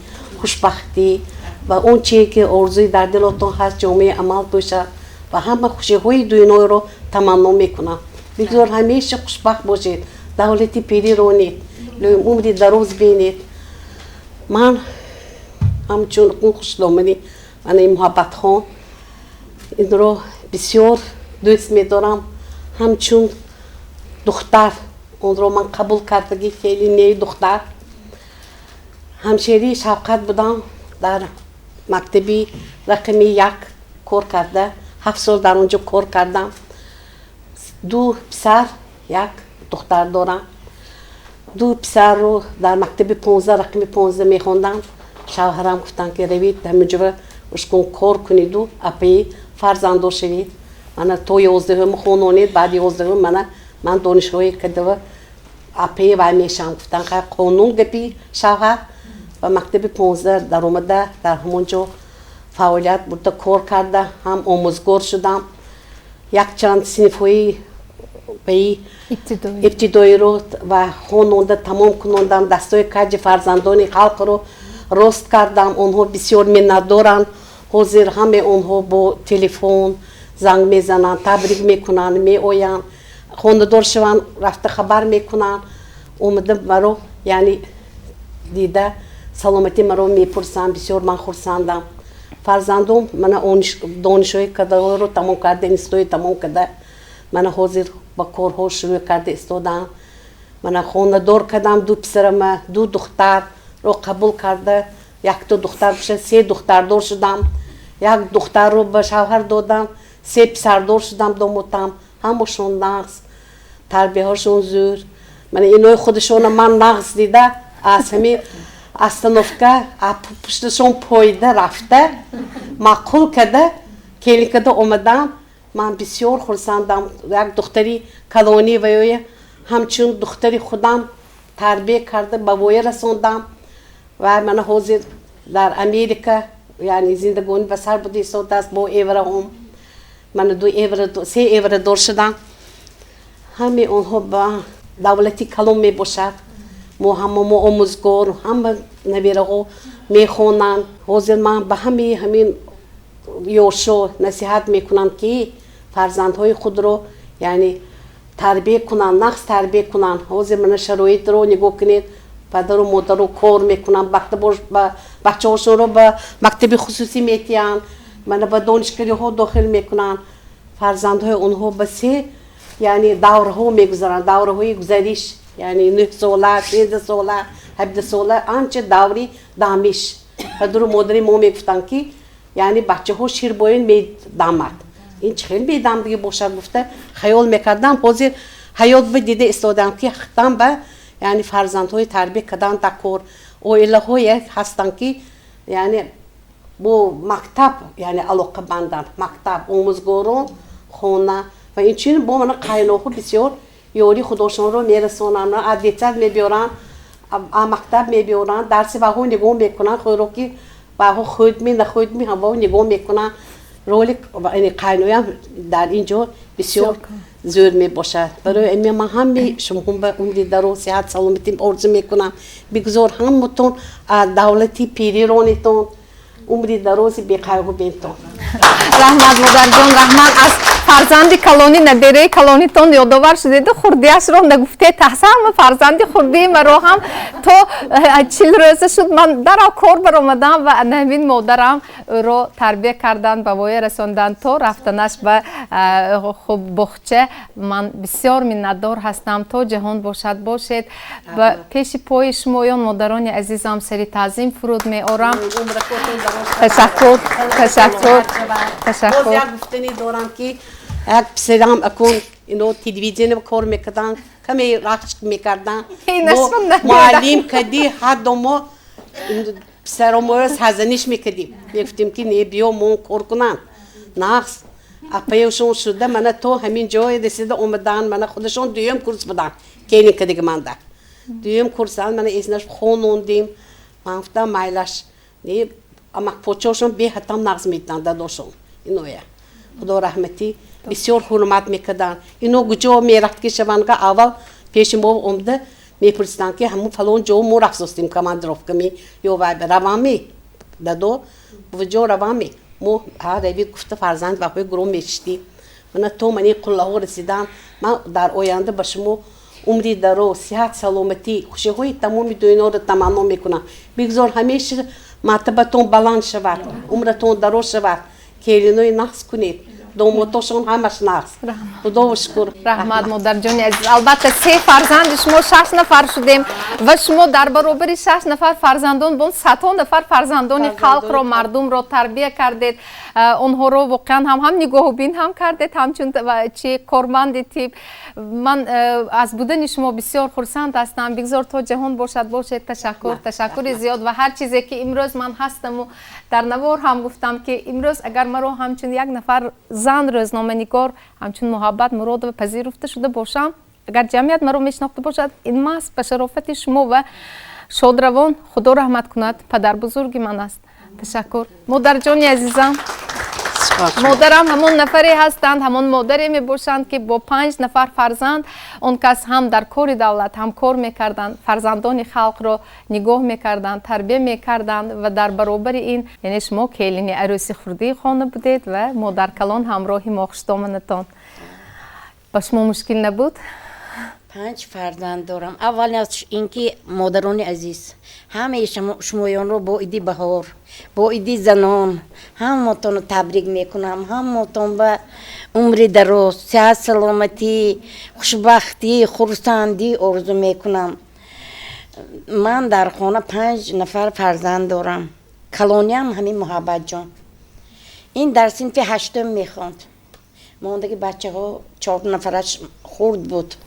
L: хушбахтӣ ва он чие ки орзуи дар дилотон ҳаст, ҷомеи амал бошад ва ҳама хушиҳои дунёро таманно мекунам. Бигзор ҳамеша хушбахт бошед, давлати пирӣ ронед, умри дароз бинед. Ман ҳамчун хушломани манаи Муҳаббатхон инро бисёр дӯст медорам. Ҳамчун духтар онро ман қабул кардагӣ, хеле неи духтар. Ҳамшерии Шавқат будам, дар мактаби рақами 1 кор карда, 7 сол дар он ҷо кор кардам. 2 писар, 1 духтар дорам. 2 писарро дар мактаби 15, рақами 15 мехондам. Шавҳарам гуфтанд, ки равед ҳаминҷо ушкун кор куниду апаи фарзанддор шавед. Мана то 11 хононед, баъди 11 мана ман донишгоҳи кадава апаи вай мешавам. Гуфтанд, хай қонун гапи шавҳар. Ба мактаби 15 даромада, дар ҳамон ҷо фаъолият бурда, кор карда, ҳам омӯзгор шудам. Якчанд синфҳои ибтидоиро ва хононда тамом кунондам. Дастҳои каҷи фарзандони халқро рост кардам. Онҳо бисёр миннатдоранд. Ҳозир ҳамаи онҳо бо телефон занг мезананд, табрик мекунанд, меоянд, хонадор шаванд, рафта хабар мекунанд, омада маро, яъне, дида, саломатӣ маро мепурсанд. Бисёр ман хурсандам. Фарзандом мана донишҳои кадаро тамом карда, институтҳои тамом карда, мана ҳозир ба корҳо шурӯъ карда истодаанд. Мана хонадор кардам ду писарама, ду духтарро қабул карда, якто духтар боша, се духтардор шудам. Як духтарро ба шавҳар додам, се писардор шудам. Домотам ҳамашон нағз, тарбияҳошон зӯр. Мана инои худашона ман нағз дида, аз ҳамин остановка пушташон пойда рафта, маъқул карда, келин карда омадам. Ман бисёр хурсандам. Як духтари калонӣ ваёя ҳамчун духтари худам тарбия карда, ба воя расондам ва мана ҳозир дар Америка, яъне, зиндагонӣ ба сар буда истодааст бо эвраҳом. Мана ду эвра, се эврадор шудам. Ҳамаи онҳо ба давлати калон мебошад. Мо ҳама мо омӯзгор, ҳама набираҳо мехонанд. Ҳозир ман ба ҳамаи ҳамин ёшо насиҳат мекунам, ки фарзандҳои худро, яъне, тарбия кунанд, нағз тарбия кунанд. Ҳозир мана шароитро нигоҳ кунед, падару модару кор мекунанд, бачаҳошонро ба мактаби хусусӣ метиҳанд, мана ба донишкариҳо дохил мекунанд. Фарзандҳои онҳо ба се, яъне, давраҳо мегузаранд, давраҳои гузариш, яъне 9 сола, 13 сола, 17 сола, анча даври дамиш. Падару модари мо мегуфтанд, ки, яъне, бачаҳо ширбоин медамад. Ин чӣ хел бедамдагӣ бошад, гуфта хаёл мекардам. Ҳозир ҳаёт ба дида истодам, ки ҳақтан ба, яъне, фарзандҳои тарбия кардан дар кор. Оилаҳое ҳастанд, ки, яъне, бо мактаб, яъне, алоқабанданд, мактаб, омӯзгорон, хона ва инчунин бо мана қайноҳо бисёр ёрии худошонро мерасонанд, аз детсад мебиёранд, мактаб мебиёранд, дарси ваҳо нигоҳ мекунанд, хӯроки ваҳо хӯрдми, нахӯрдми, ҳамао нигоҳ мекунанд. Роли қайноям дар ин ҷо бисёр зӯр мебошад. Барои ами ман ҳамаи шумоҳо ба умри дароз, сиҳат, саломатӣ орзу мекунам. Бигузор ҳаматон аз давлати пириронитон умри дарози беқайғу бентон.
A: Раҳмат, модарҷон, раҳмат. Аз фарзанди калонӣ, набераи калонитон ёдовар шудеду хурдиашро нагуфтед. Ҳама фарзанди хурдии маро ҳам то 40 рӯза шуд, ман дарав кор баромадам ва ҳамин модарам ӯро тарбия карданд, ба воя расонданд то рафтанаш ба хуб боғча. Ман бисёр миннатдор ҳастам. То ҷаҳон бошад, бошед. Ба пеши пои шумоён, модарони азизам, сари таъзим фуруд меорам. Ташаккур, ташаккур, ташаккур.
L: Як гуфтанӣ дорам, ки як писарам акун ино телевизионе кор мекарданд, каме рақс мекарданд, муаллим кади ҳаддо мо писароморо сарзаниш мекардим, мегуфтем, ки не, биё, мо кор кунанд. Нағз апаёшон шуда, мана то ҳамин ҷое расида омаданд. Мана худашон дуюм курс буданд, келин кадиги манда дуюм курсанд. Мана эснаш хонондим. Ман гуфтам, майлаш не, амакпочошон беҳатам нағз медиданд. Дадошон иноя, худо раҳматӣ, бисёр ҳурмат мекарданд. Ино куҷо мерафт, ки шаванга, аввал пеши мо омада мепурсиданд, ки ҳамун фалон ҷо мо рафтостем командировками ё вай равами, дадо, ҷо равами, мо ҳа рави, гуфта, фарзанд ваҳои гурӯҳ мешиштем. Мана то мани қуллаҳо расидан. Ман дар оянда ба шумо умри дароз, сиҳат, саломатӣ, хушиҳои тамоми дунёро таманно мекунам. Бигзор ҳамеша мартабатон баланд шавад, умратон дароз шавад, келинои нағз кунед, домотошон ҳамаш нағз, худоро шукр.
A: Раҳмат, модарҷони азиз. Албатта, се фарзанди шумо, шаш нафар шудем ва шумо дар баробари шаш нафар фарзандон бон садҳо нафар фарзандони халқро, мардумро тарбия кардед. Онҳоро воқеан ҳам нигоҳубин ҳам кардед, ҳамчун чи корманди тиб. Ман аз будани шумо бисёр хурсанд ҳастам. Бигзор то ҷаҳон бошад, бошед. Ташаккур, ташаккури зиёд. Ва ҳар чизе ки имрӯз ман ҳастаму дар навор ҳам гуфтам, ки имрӯз агар маро ҳамчун як нафар зан рӯзноманигор, ҳамчун Муҳаббат Муродова пазируфта шуда бошам, агар ҷамъият маро мешинохта бошад, ин маҳз ба шарофати шумо ва шодравон, худо раҳмат кунад, падарбузурги ман аст. Ташаккур, модарҷони азизам. Модарам ҳамон нафаре ҳастанд, ҳамон модаре мебошанд, ки бо 5 нафар фарзанд он кас ҳам дар кори давлат ҳам кор мекарданд, фарзандони халқро нигоҳ мекарданд, тарбия мекарданд ва дар баробари ин, яъне шумо келини арӯси хурдии хона будед ва модаркалон ҳамроҳи мо. Хуштоманатон. Ба шумо мушкил набуд?
M: 5 фарзанд дорам. Аввал аз ин ки модарони азиз, ҳамаи шумоёнро бо иди баҳор, бо иди занон ҳамаатонро табрик мекунам. Ҳамаатон ба умри дароз, сиҳат, саломатӣ, хушбахтӣ, хурсандӣ орзу мекунам. Ман дар хона 5 нафар фарзанд дорам. Калониам ҳамин Муҳаббатҷон. Ин дар синфи 8 мехонд. Мондаги бачаҳо 4 нафараш хурд буд.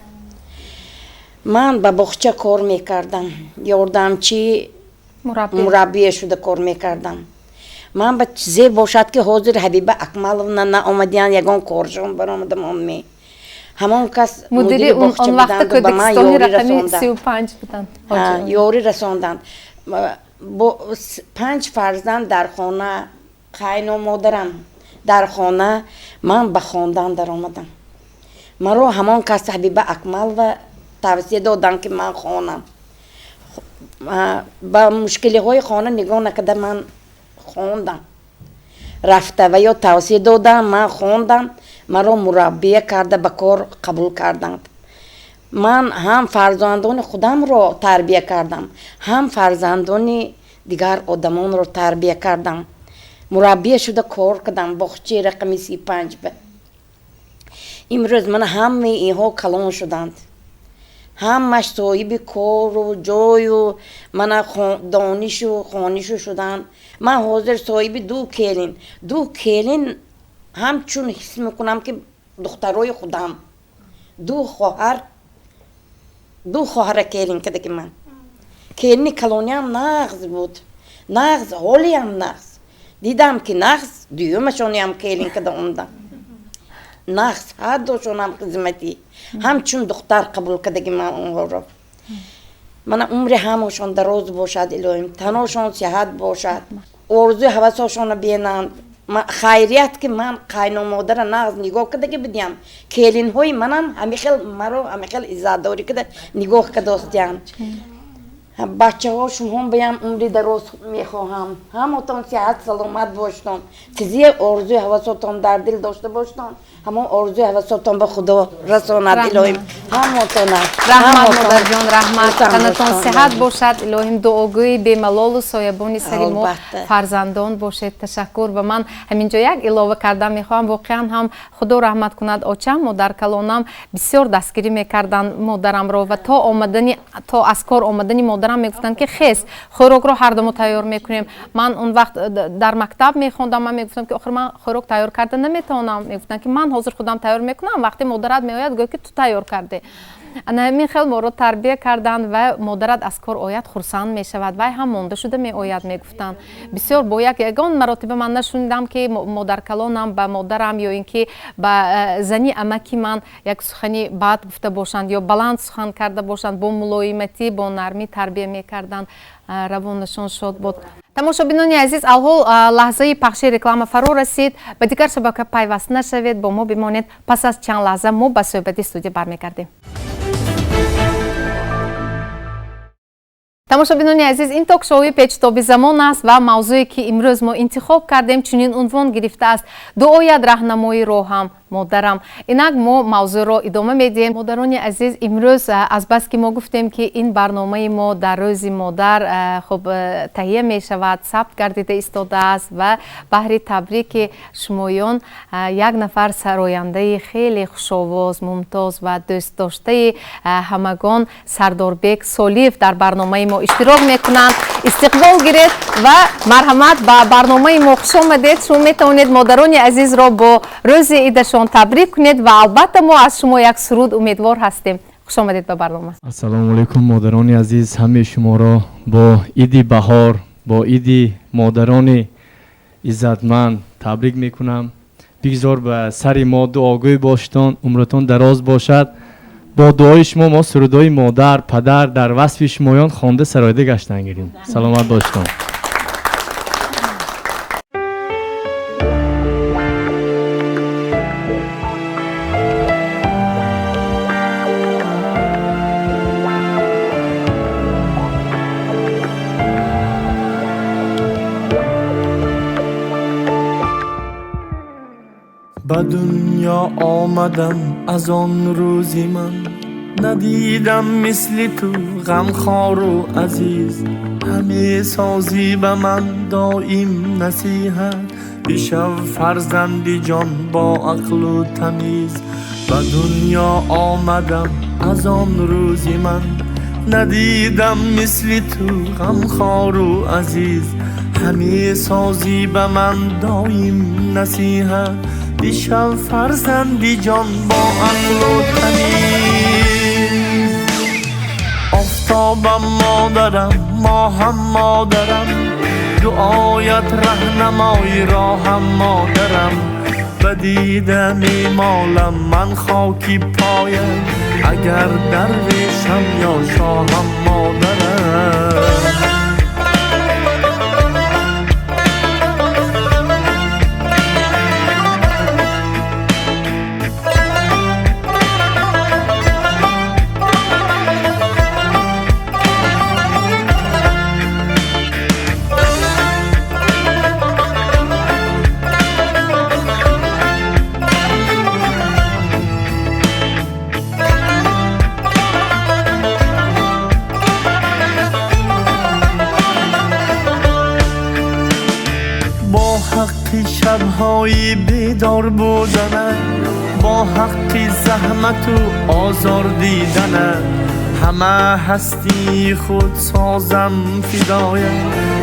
M: Ман ба боғча кор мекардам, ёрдамчи мураббия шуда кор мекардам. Ман ба чизе бошад, ки ҳозир Ҳабиба Акмаловна наомадиян, ягон коршон баромадам он ме. Ҳамон кас мудири боғча буданд, ба ман ёрӣ расонданд. Ёрӣ расонданд. Бо 5 фарзанд дар хона, қайно модарам дар хона, ман ба хондан даромадам. Маро ҳамон кас Ҳабиба Акмалова тавсия додам, ки ман хонам. Ба мушкилиҳои хона нигоҳ накарда ман хондам. Рафта ва ё тавсия додам, ман хондам, маро мураббия карда ба кор қабул карданд. Ман ҳам фарзандони худамро тарбия кардам, ҳам фарзандони дигар одамонро тарбия кардам. Мураббия шуда кор кардам боғчаи рақами 35 ба. Имрӯз ман ҳамаи инҳо калон шуданд. Ҳамаш соҳиби кору ҷою мана донишу хонишу шуданд. Ман ҳозир соҳиби 2 келин. 2 келин ҳамчун ҳис мекунам, ки духтарои худам. 2 хоҳар, 2 хоҳара келин карда ки ман. Келини калониам нағз буд. Нағз, ҳолиам нағз. Дидам, ки нағз, дуюмашониам келин карда омдам. Нағз, ҳар душонам хизматӣ. Ҳамчун духтар қабул кардаги ман онҳоро. Мана умри ҳамашон дароз бошад, илоҳим, таношон сиҳат бошад, орзуи ҳавасошонро бинанд. Хайрият, ки ман қайномодара нағз нигоҳ кардаги будиям. Келинҳои манам ҳамихел маро ҳамихел иззатдорӣ карда нигоҳ кардостиянд. Бачаҳо шумоҳом баям умри дароз мехоҳам. Ҳамотон сиҳат саломат боштон. Чизе орзуи ҳавасотон дар дил дошта боштон, ҳамон орзуи ҳавасотон ба Худо расонад, илоҳим. Ҳамотона.
A: Раҳмат, модарҷон, раҳмат. Танатон сиҳат бошад, илоҳим, дуогӯи бемалолу соябони сари мо фарзандон бошед. Ташаккур. Ва ман ҳамин ҷо як илова кардан мехоҳам. Воқеан ҳам Худо раҳмат кунад очам, модаркалонам бисёр дастгирӣ мекарданд модарамро ва то аз кор омадани модарам мегуфтанд, ки хез, хӯрокро ҳар думо тайёр мекунем. Ман он вақт дар мактаб мехондам, ман мегуфтам, ки охир ман хӯрок тайёр карда наметавонам. Мегуфтанд, ки ман ҳозир худам тайёр мекунам, вақте модарат меояд, гӯё ки ту тайёр кардӣ. Ана ҳамин хел моро тарбия карданд ва модарат аз кор ояд, хурсанд мешавад, вай ҳам монда шуда меояд, мегуфтанд. Бисёр бо як ягон маротиба ман нашунидам, ки модаркалонам ба модарам ё ин ки ба зани амаки ман як сухани бад гуфта бошанд ё баланд сухан карда бошанд. Бо мулоиматӣ, бо нармӣ тарбия мекарданд. Равонашон шод буд. Тамошобинони азиз, алҳол лаҳзаи пахши реклама фаро расид. Ба дигар шабака пайваст нашавед, бо мо бимонед. Пас аз чанд лаҳза мо ба суҳбати студия бармегардем. Тамошобинони азиз, ин ток-шоуи Печтоби замон аст ва мавзӯе, ки имрӯз мо интихоб кардем, чунин унвон гирифтааст: дуояд раҳнамои роҳам модарам. Инак мо мавзӯъро идома медиҳем. Модарони азиз, имрӯз азбаски мо гуфтем, ки ин барномаи мо дар рӯзи модар хуб таҳия мешавад, сабт гардида истодааст ва баҳри табрики шумоён як нафар сарояндаи хеле хушовоз, мумтоз ва дӯстдоштаи ҳамагон Сардорбек Солиев дар барномаи мо иштирок мекунанд. Истиқбол гиред ва марҳамат, ба барномаи мо хуш омадед. Шумо метавонед модарони азизро бо рӯзи идашон табрик кунед ва албатта мо аз шумо як суруд умедвор ҳастем. Хуш омадед ба барнома.
N: Ассалому алайкум, модарони азиз, ҳамаи шуморо бо иди баҳор, бо иди модарони иззатманд табрик мекунам. Бигзор ба сари мо дуогӯй бошедон, умратон дароз бошад. Бо дуои шумо мо сурудҳои модар, падар дар васфи шумоён хонда сароида гаштан гирем. Саломат бошедон.
O: Ба дунё омадам, аз он рӯзи ман надидам мисли ту ғамхору азиз. Ҳаме созӣ ба ман доим насиҳат, бишав фарзанди ҷон бо ақлу тамиз. Ба дунё омадам, аз он рӯзи ман надидам мисли ту ғамхору азиз. Ҳаме созӣ ба ман доим насиҳат, бишав фарзанди ҷон бо ақлу тамиз. Офтобам модарам, моҳам модарам, дуоят раҳнамои роҳам модарам. Ба дида мемолам ман хоки поям, агар дарвешам ё шоҳам модарам. Шабҳои бедор будана, бо ҳаққи заҳмату озор дидана, ҳама ҳастии худ созам фидоя,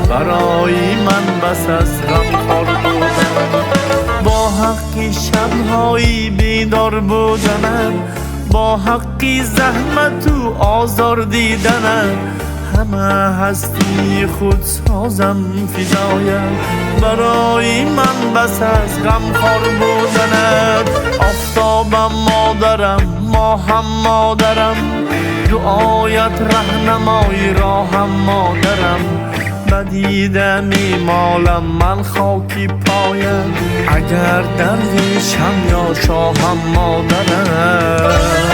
O: барои ман бас аст ғамхор будан. Бо ҳаққи шабҳои бедор будана, бо ҳаққи заҳмату озор дидана, ҳама ҳастии худ созам фидоя, барои ман бас аст ғамхор буданат. Офтобам модарам, моҳам модарам, дуоят раҳнамои роҳам модарам. Ба дида мемолам ман хоки поям, агар дарвешам ё шоҳам модарам.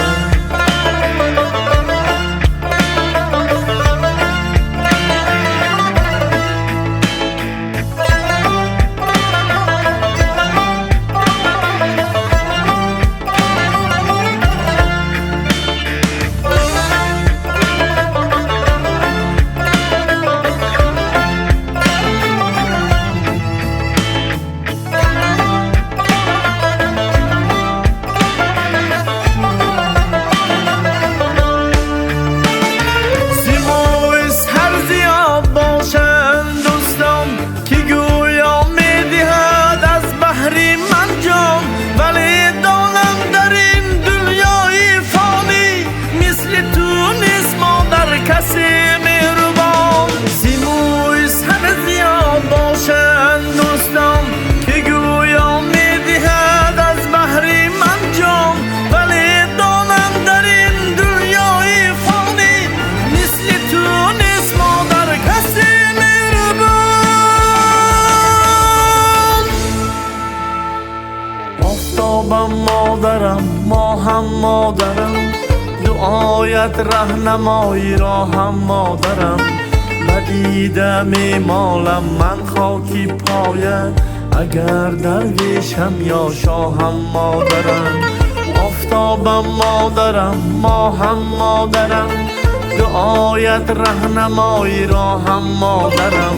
O: Модарам, дуоят раҳнамои роҳам модарам. Ба дида мемолам ман хоки поят, агар дарвешам ё шоҳам модарам. Офтобам модарам, моҳам модарам, дуоят раҳнамои роҳам модарам.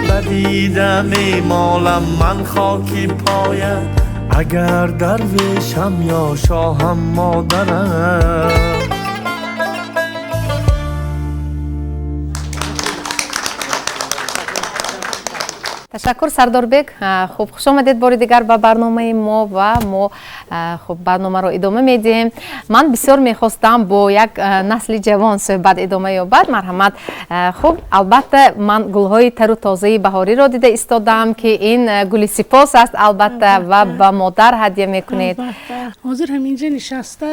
O: Ба дида мемолам ман хоки поят, агар дарвешам ё шоҳам модарам.
A: Ташаккур, Сардорбек. Хуб, хуш омадед бори дигар ба барномаи мо ва мо хуб барномаро идома медиҳем. Ман бисёр мехостам бо як насли ҷавон суҳбат идома ёбад. Марҳамат. Хуб, албатта ман гулҳои тару тозаи баҳориро дида истодам, ки ин гули сипос аст, албатта, ва ба модар ҳадя мекунед.
P: Ҳозир ҳаминҷа нишаста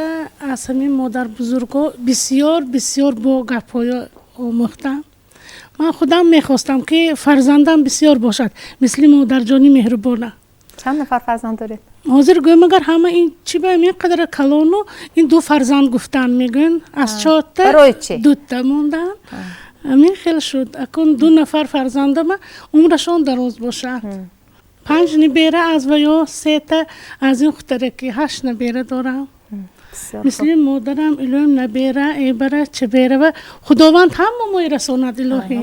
P: аз ҳамин модарбузургҳо бисёр бисёр бо гапҳои омӯхтам. Ман худам мехостам, ки фарзандам бисёр бошад, мисли модарҷони меҳрубона.
A: Чанд нафар фарзанд доред?
P: Ҳозир гӯем, агар ҳама ин чӣ ба ин қадар калону ин ду фарзанд гуфтан мегӯянд, аз чорта дута мондан. Ҳамин хел шуд. Акун ду нафар фарзандама умрашон дароз бошад. 5 набера аз ваё, 3 аз ин хутараки, 8 набера дорам. Мисли модарам илоҳим набера, эбара, чабера ва Худованд ҳама мои расонад, илоҳӣ.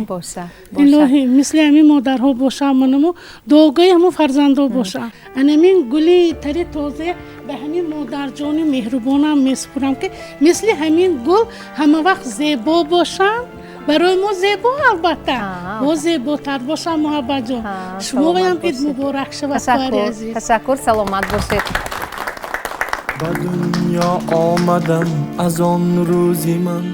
P: Илоҳӣ, мисли ҳамин модарҳо бошам манаму, дуогӯи ҳамун фарзандҳо бошам. Анамин гули тари тоза ба ҳамин модарҷони меҳрубонам месупурам, ки мисли ҳамин гул ҳама вақт зебо бошам. Барои мо зебо, албатта, боз зеботар бошам. Муҳаббатҷон, шумоям ид муборак шавад, хоҳари азиз.
A: Ташаккур, саломат бошед.
O: Ба дунё омадам, аз он рӯзи ман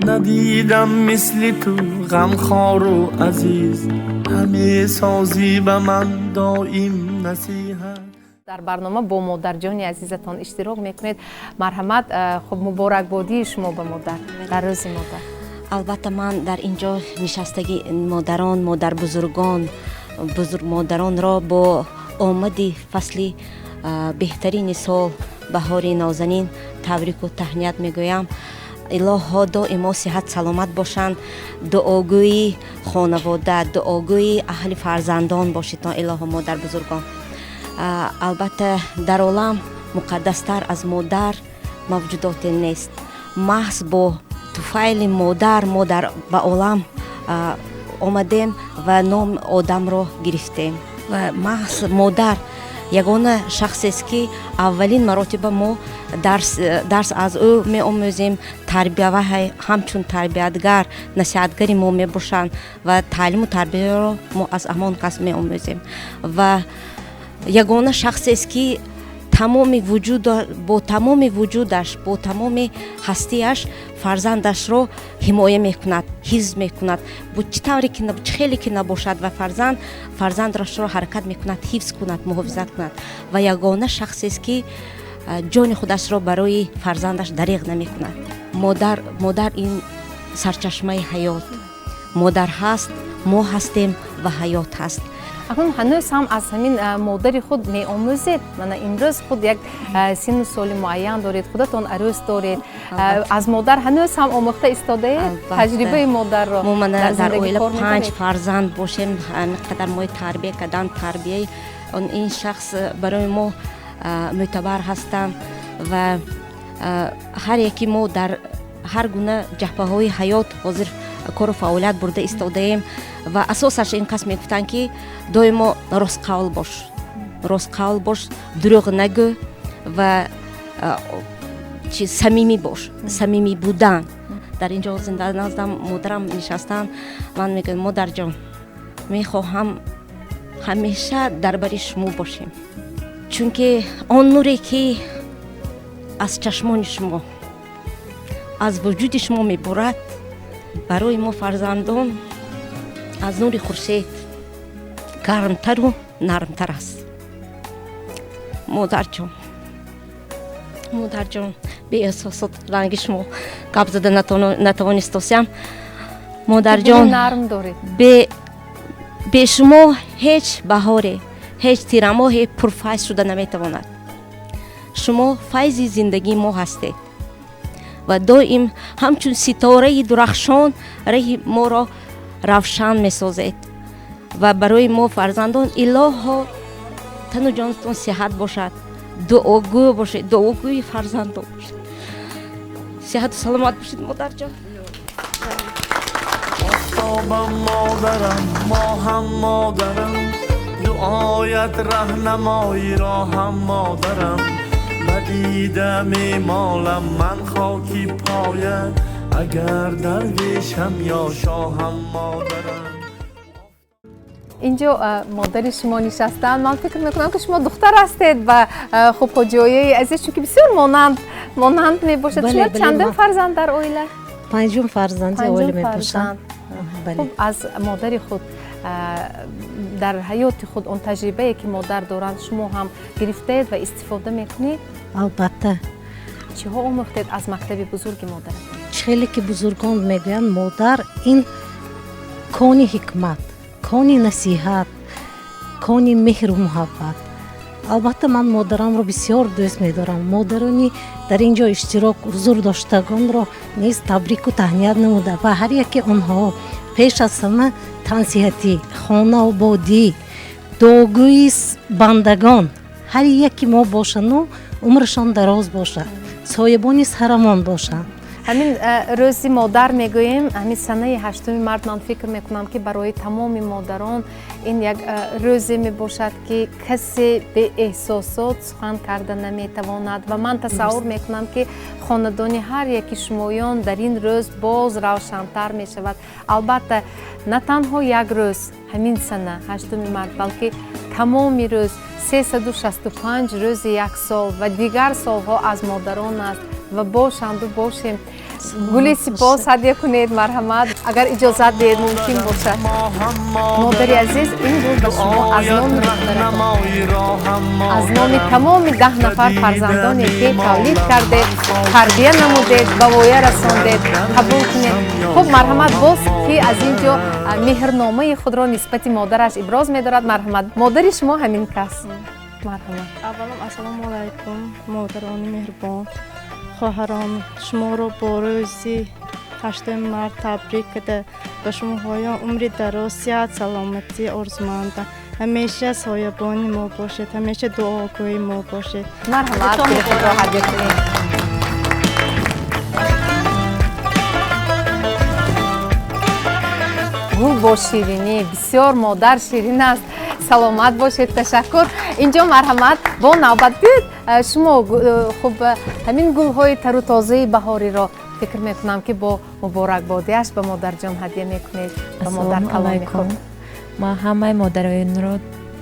O: надидам мисли ту ғамхору азиз, ҳамесозӣ ба ман доим насиҳат.
A: Дар барнома бо модарҷони азизатон иштирок мекунед. Марҳамат, хуб, муборакбодии шумо ба модар дар рӯзи модар.
Q: Албатта, ман дар ин ҷо нишастаги модарон, модарбузургон, бузургмодаронро бо омади фасли беҳтарини сол, баҳори нозанин, табрику таҳният мегӯям. Илоҳо, доимо сиҳат саломат бошанд, дуогӯи хонавода, дуогӯи аҳли фарзандон бошедтон, илоҳо, модарбузургон. Албатта, дар олам муқаддастар аз модар мавҷудоте нест. Маҳз бо туфайли модар мо ба олам омадем ва ном одамро гирифтем, ва маҳз модар ягона шахсест, ки аввалин маротиба мо дарс аз ӯ меомӯзем, тарбия ва ҳамчун тарбиятгар, насиҳатгари мо мебошанд, ва таълиму тарбияро мо аз ҳамон кас меомӯзем, ва ягона шахсест, ки тамоми вуҷуд, бо тамоми вуҷудаш, бо тамоми ҳастиаш фарзандашро ҳимоя мекунад, ҳифз мекунад, бо чӣ тавре ки, чӣ хеле ки набошад, ва фарзандашро ҳаракат мекунад ҳифз кунад, муҳофизат кунад, ва ягона шахсест, ки ҷони худашро барои фарзандаш дареғ намекунад. Модар ин сарчашмаи ҳаёт. Модар ҳаст, мо ҳастем ва ҳаёт ҳаст.
A: Акнун ҳанӯз ҳам аз ҳамин модари худ меомӯзед? Мана имрӯз худ як синну соли муайян доред, худатон арӯс доред, аз модар ҳанӯз ҳам омӯхта истодаед таҷрибаи модарро?
Q: Мо мана дар оила 5 фарзанд бошем, қадар мои тарбия кардан, тарбияи ин шахс барои мо мӯътабар ҳастанд, ва ҳар яки мо дар ҳар гуна ҷаҳбаҳои ҳаёт ҳозир кору фаъолият бурда истодаем, ва асосаш ин кас мегуфтанд, ки доимо ростқавл бош, ростқавл бош, дурӯғ нагӯ ва самимӣ бош. Самимӣ будан. Дар ин ҷо зинда наздам модарам нишастанд. Ман мегӯям: модарҷон, мехоҳам ҳамеша дар бари шумо бошем, чунки он нуре, ки аз чашмони шумо, аз вуҷуди шумо мебурад, барои мо фарзандон аз нури хуршед гармтару нармтар аст. Модарҷон, модарҷон, беэҳсосот ранги шумо гап зада натавонистосям. Модарҷон, бе шумо ҳеҷ баҳоре, ҳеҷ тирамоҳе пурфайз шуда наметавонад. Шумо файзи зиндагии мо ҳастед ва доим ҳамчун ситораи дурахшон раҳи моро равшан месозед, ва барои мо фарзандон, илоҳо, тану ҷонатон сиҳат бошад, дуогӯ бошед, дуогӯи фарзандон бошед. Сиҳату саломат бошед, модарҷон.
O: Офтобам модарам, моҳам модарам, дуоят раҳнамои роҳам модарам, ба дида мемолам ман хоки поят, агар дарвешам ё шоҳам модарам.
A: Инҷо модари шумо нишастанд. Ман фикр мекунам, ки шумо духтар ҳастед ба хуб хоҷояи азиз, чунки бисёр монанд мебошад. Шумо чандум фарзанд дар оила?
R: Панҷум фарзанди оила мебошам.
A: Хуб, аз модари худ дар ҳаёти худ он таҷрибае, ки модар доранд, шумо ҳам гирифтаед ва истифода мекунед?
R: Албатта.
A: Чиҳо омӯхтед аз мактаби бузурги модаратон?
R: Хеле ки бузургон мегӯянд, модар ин кони ҳикмат, кони насиҳат, кони меҳру муҳаббат. Албатта, ман модарамро бисёр дӯст медорам. Модарони дар ин ҷо иштирок, ҳузур доштагонро низ табрику таҳният намуда ва ҳар яке онҳо пеш аз ҳама тансиҳатӣ, хонаободӣ, Дуогӯи бандагон ҳар яки мо бошану умрашон дароз бошад, соябони сарамон бошанд.
A: Ҳамин рӯзи модар мегӯем, ҳамин санаи 8 март, ман фикр мекунам, ки барои тамоми модарон ин як рӯзе мебошад, ки касе беэҳсосот сухан карда наметавонад. Ва ман тасаввур мекунам, ки хонадони ҳар яки шумоён дар ин рӯз боз равшантар мешавад. Албатта, на танҳо як рӯз, ҳамин сана 8 март, балки тамоми рӯз, 365 рӯзи як сол ва дигар солҳо аз модарон аст ва бошанду бошем. Гули сипос ҳадя кунед, марҳамат, агар иҷозат диҳед, мумкин бошад. Модари азиз, ин гул ба шумо аз номи духтаратон, аз номи тамоми 10 нафар фарзандоне, ки тавлид кардед, тарбия намудед, ба воя расондед, қабул кунед. Хуб, марҳамат, боз ки аз ин ҷо меҳрномаи худро нисбати модараш иброз медорад? Марҳамат, модари шумо ҳамин кас, марҳамат.
S: Аввалам, ассалому алайкум, модарони меҳрубон, хоҳарон, шуморо бо рӯзи 8 март табрик карда, ба шумоҳоён умри дароз, сиҳат, саломатӣ орзумандам. Ҳамеша соябони мо бошед, ҳамеша дуогӯи мо бошед.
A: Марҳамат, худро ҳадя кунед. Гул бо ширинӣ, бисёр модар ширин аст. Саломат бошед, ташаккур. Инҷо, марҳамат, бо навбат биёед шумо. Хуб, ҳамин гулҳои тару тозаи баҳориро фикр мекунам, ки бо муборакбодиаш ба модарҷон ҳадя мекунед, ба модар каломи худ.
T: Ман ҳамаи модаронро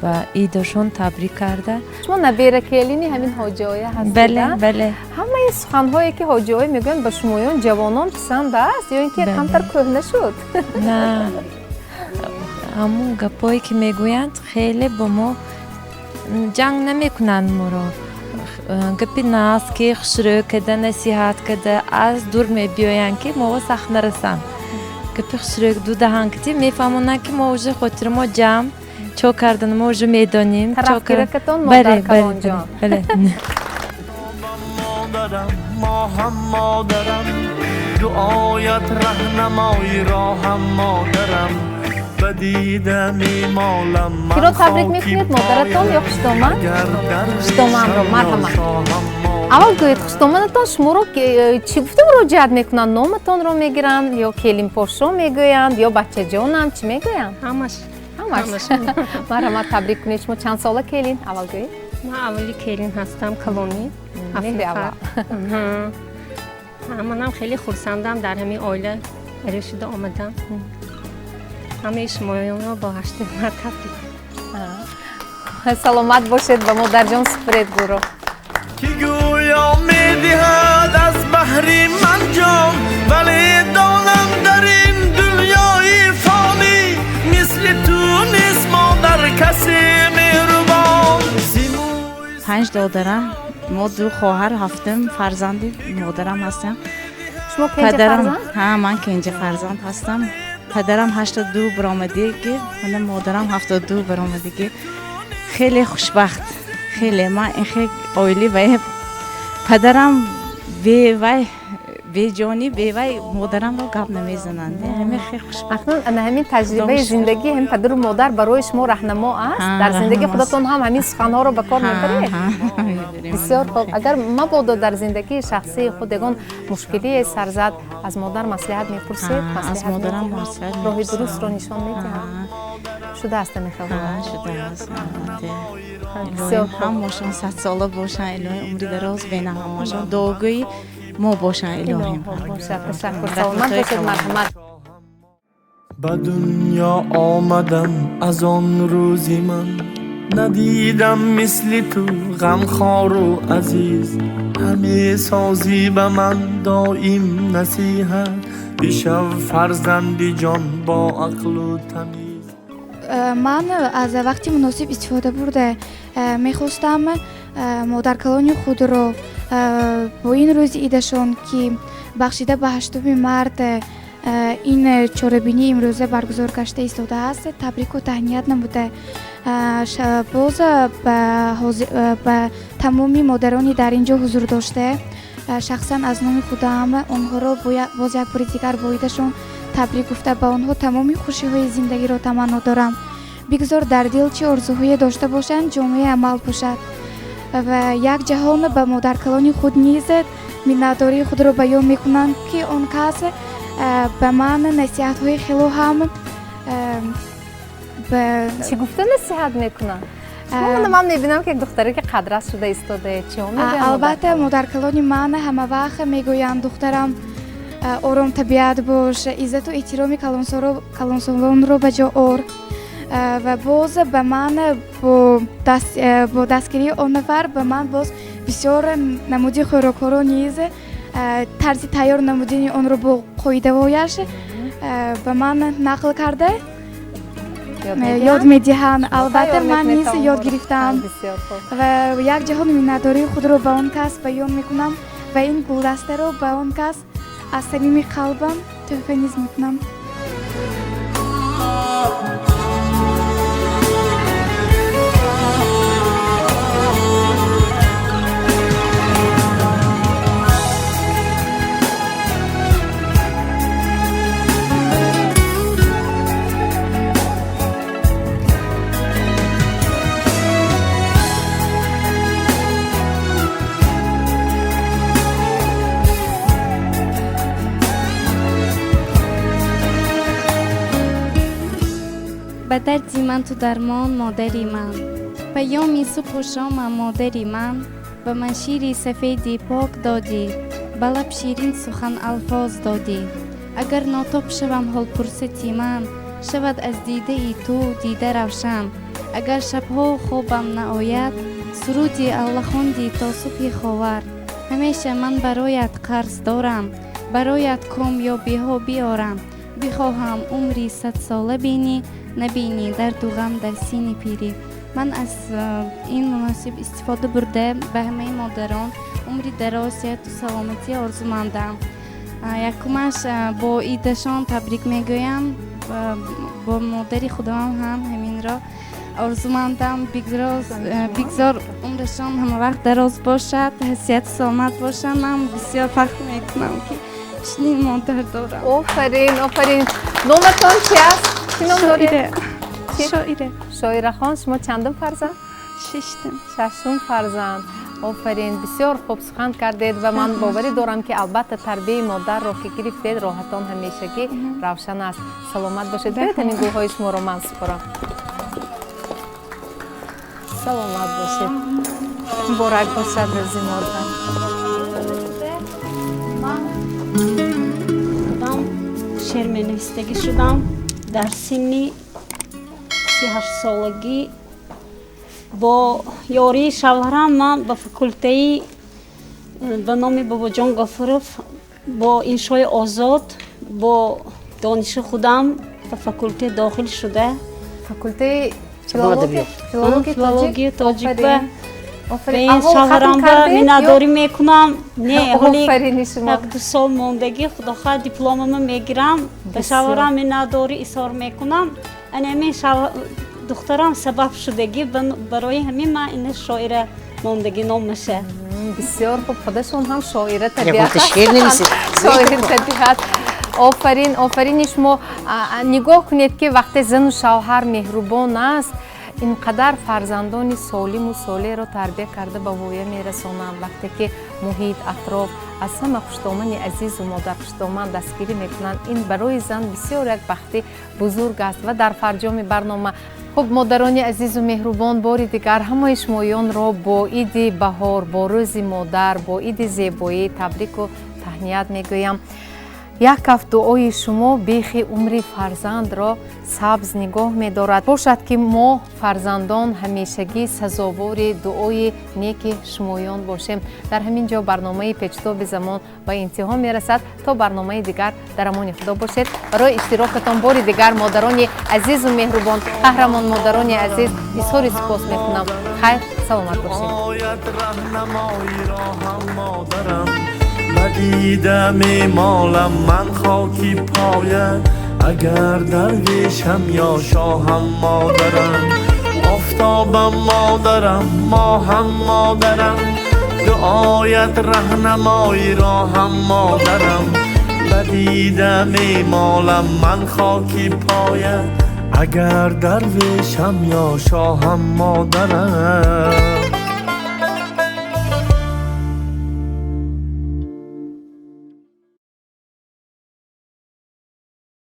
T: ба идошон табрик карда.
A: Шумо набера келини ҳамин ҳоҷиоя ҳастед?
T: Бале, бале.
A: Ҳамаи суханҳое, ки ҳоҷиоя мегӯянд, ба шумоён ҷавонон писанд аст ё ин ки камтар кӯҳна шуд?
T: На, ҳамун гапҳое, ки мегӯянд, хеле бо мо ҷанг намекунанд, моро гапи нағз, ки хушрӯ карда, насиҳат карда, аз дур мебиёянд, ки мо сахт нарасанд. Гапи хушрӯ ду даҳан кати мефаҳмонанд, ки мо уже хотири мо ҷамъ, чо кардан мо уже медонем.
A: Тарафгиракатон модар калонҷон.
T: Бале.
O: Моҳам модарам, дуоят раҳнамои роҳам, модарам, ба дида мемолам.
A: Киро табрик мекунед, модаратон ё хуштоман? Хуштоманро, марҳамат. Аввал гӯед, хуштоманатон шуморо чӣ гуфта муроҷиат мекунанд? Номатонро мегиранд ё келинпошо мегӯянд ё бачаҷонам, чӣ мегӯянд?
D: Ҳамаш.
A: Ҳамаш. Марҳамат, табрик кунед. Шумо чанд сола келин? Аввал гӯед.
D: Ман аввали келин ҳастам, калонӣ.
A: Меҳри аввал.
D: Манам хеле хурсандам, дар ҳамин оила арӯс шуда омадам. Ҳамаи шумоёнро бо 8 март табрик.
A: Саломат бошед, ба модарҷон супуред гулро.
O: Ки гӯё медиҳад аз баҳри ман ҷон, вале донам дар ин дунёи фонӣ мисли ту нест модар касе меҳрубон.
G: 5 додарам, мо 2 хоҳар, 7 фарзанди модарам ҳастам.
A: Шумо кенҷа фарзанд?
G: Ҳа, ман кенҷа фарзанд ҳастам. Падарам 82 баромадиги, мана модарам 72 баромадиги. Хеле хушбахт, хеле. Ман ин хел оили ва падарам бевай, беҷонӣ, бевай модарамро гап намезананд. Ҳамин хеле хушбахт.
A: Акнун ана ҳамин таҷрибаи зиндагӣ, ҳамин падару модар барои шумо раҳнамо аст. Дар зиндагии худатон ҳам ҳамин суханҳоро ба кор мебаред? Бисёр хуб. Агар мабодо дар зиндагии шахсии худ ягон мушкилие сар зад, аз модар маслиҳат мепурсед?
G: Аз модарам маслиҳат
A: роҳи дурустро нишон медиҳад? Шудааст ҳамин хел?
G: Шудааст, албатта. Илоҳим ҳамашон 100 сола бошанд, илоҳим умри дароз бинанд, ҳамашон дуогӯи мо бошанд, илоҳим.
A: Бошад, ташаккур. Саломат бошед, марҳамат.
O: Ба дунё омадам, аз он рӯзи ман надидам мисли ту ғамхору азиз. Ҳаме созӣ ба ман доим насиҳат, бишав фарзанди ҷон бо ақлу тамиз.
U: Ман аз вақти муносиб истифода бурда мехостам модаркалони худро бо ин рӯзи идашон, ки бахшида ба 8 март ин чорабинии имрӯза баргузор гашта истодааст, табрику таҳният намуда, боз ба тамоми модарони дар ин ҷо ҳузур дошта, шахсан аз номи худам онҳоро боз як бори дигар бо идашон табрик гуфта, ба онҳо тамоми хушиҳои зиндагиро таманно дорам. Бигзор дар дил чӣ орзуҳое дошта бошанд, ҷомаи амал пӯшад. Ва як ҷаҳон ба модаркалони худ низ миннатдории худро баён мекунанд, ки он кас ба ман насиҳатҳои хело ҳам
A: чӣ гуфта насиҳат мекунанд? Ман мебинам, ки як духтаре ки қадрас шуда истодаед. Чиҳо мегӯянд?
U: Албатта, модаркалони ман ҳамавақт мегӯянд: духтарам, ором табиат бош, иззату эҳтироми калонсолонро ба ҷо ор. Ва боз ба ман бо дастгирии он нафар ба ман боз бисёр намуди хӯрокҳоро низ, тарзи тайёр намудани онро бо қоидаҳояш ба ман нақл карда ёд медиҳанд. Албатта, ман низ ёд гирифтам ва як ҷаҳон миннатдории худро ба он кас баён мекунам ва ин гулдастаро ба он кас аз самими қалбам тӯҳфа низ мекунам.
B: Ба дарди ман ту дармон, модари ман, паёми субҳу шомам, модари ман. Ба ман шири сафеди пок додӣ, ба лаб ширин сухан алфоз додӣ. Агар нотоб шавам, ҳолпурсати ман шавад аз дидаи ту дида равшан. Агар шабҳо хобам наояд, суруди аллахонди то субҳи ховар. Ҳамеша ман бароят қарз дорам, бароят комёбиҳо биёрам. Бихоҳам умри садсола бинӣ, набинӣ дарду ғам дар синни пирӣ. Ман аз ин муносиб истифода бурда ба ҳамаи модарон умри дароз, сиҳату саломатӣ орзумандам. Якумаш, бо идашон табрик мегӯям, бо модари худам ҳам ҳаминро орзумандам. Бигзор умрашон ҳамавақт дароз бошад, сиҳату саломат бошанд. Ман бисёр фахр мекунам, ки чунин модар дорам.
A: Офарин, офарин. Номатон чи аст? Чӣ ном доред?
B: Шоира.
A: Шоирахон, шумо чандум фарзанд?
B: Шаштум.
A: Шашум фарзанд. Офарин, бисёр хуб сухан кардед ва ман боварӣ дорам, ки албатта тарбияи модарро ки гирифтед, роҳатон ҳамешагӣ равшан аст. Саломат бошед. Биёед, ҳамин гулҳои шуморо ман супорам. Саломат бошед. Муборак бошад рӯзи модар.
D: Худам шеър менавистагӣ шудам дар синни 38-солагӣ. Бо ёрии шавҳарам ман ба факултаи ба номи Бобоҷон Гафуров бо иншои озод, бо дониши худам ба факултет дохил шуда.
A: Факултаи
D: филологияи тоҷик. Ба ин шавҳарам ба миннатдорӣ мекунам. Не, ҳоли 1-2 сол мондагӣ, худохоҳ, дипломама мегирам. Ба шавҳарам миннатдорӣ изҳор мекунам. Ана ҳамин духтарам сабаб шудагӣ, барои ҳамин ман ина шоира мондагӣ номаша.
A: Бисёр хуб, худашон ҳам шоира табиат, шоир табиат. Офарин, офарини шумо. Нигоҳ кунед, ки вақте зану шавҳар меҳрубон аст, ин қадар фарзандони солиму солеҳро тарбия карда ба воя мерасонанд. Вақте ки муҳит, атроф аз ҳама хуштомани азизу модархуштоман дастгирӣ мекунанд, ин барои зан бисёр як бахти бузург аст. Ва дар фарҷоми барнома, хуб, модарони азизу меҳрубон, бори дигар ҳамаи шумоёнро бо иди баҳор, бо рӯзи модар, бо иди зебоӣ табрику таҳният мегӯям. Як каф дуои шумо бехи умри фарзандро сабз нигоҳ медорад. Бошад, ки мо фарзандон ҳамешагӣ сазовори дуои неки шумоён бошем. Дар ҳамин ҷо барномаи Печтоби замон ба интиҳо мерасад. То барномаи дигар дар амони Худо бошед. Барои иштирокатон бори дигар, модарони азизу меҳрубон, қаҳрамон модарони азиз, изҳори сипос мекунам. Хайр, саломат бошед.
O: Ба дида мемолам ман хоки поя, агар дарвешам ё шоҳам, модарам. Офтобам модарам, моҳам модарам, дуоят раҳнамои роҳам, модарам. Ба дида мемолам ман хоки поя. Агар дарвешам ё шоҳам, модарам.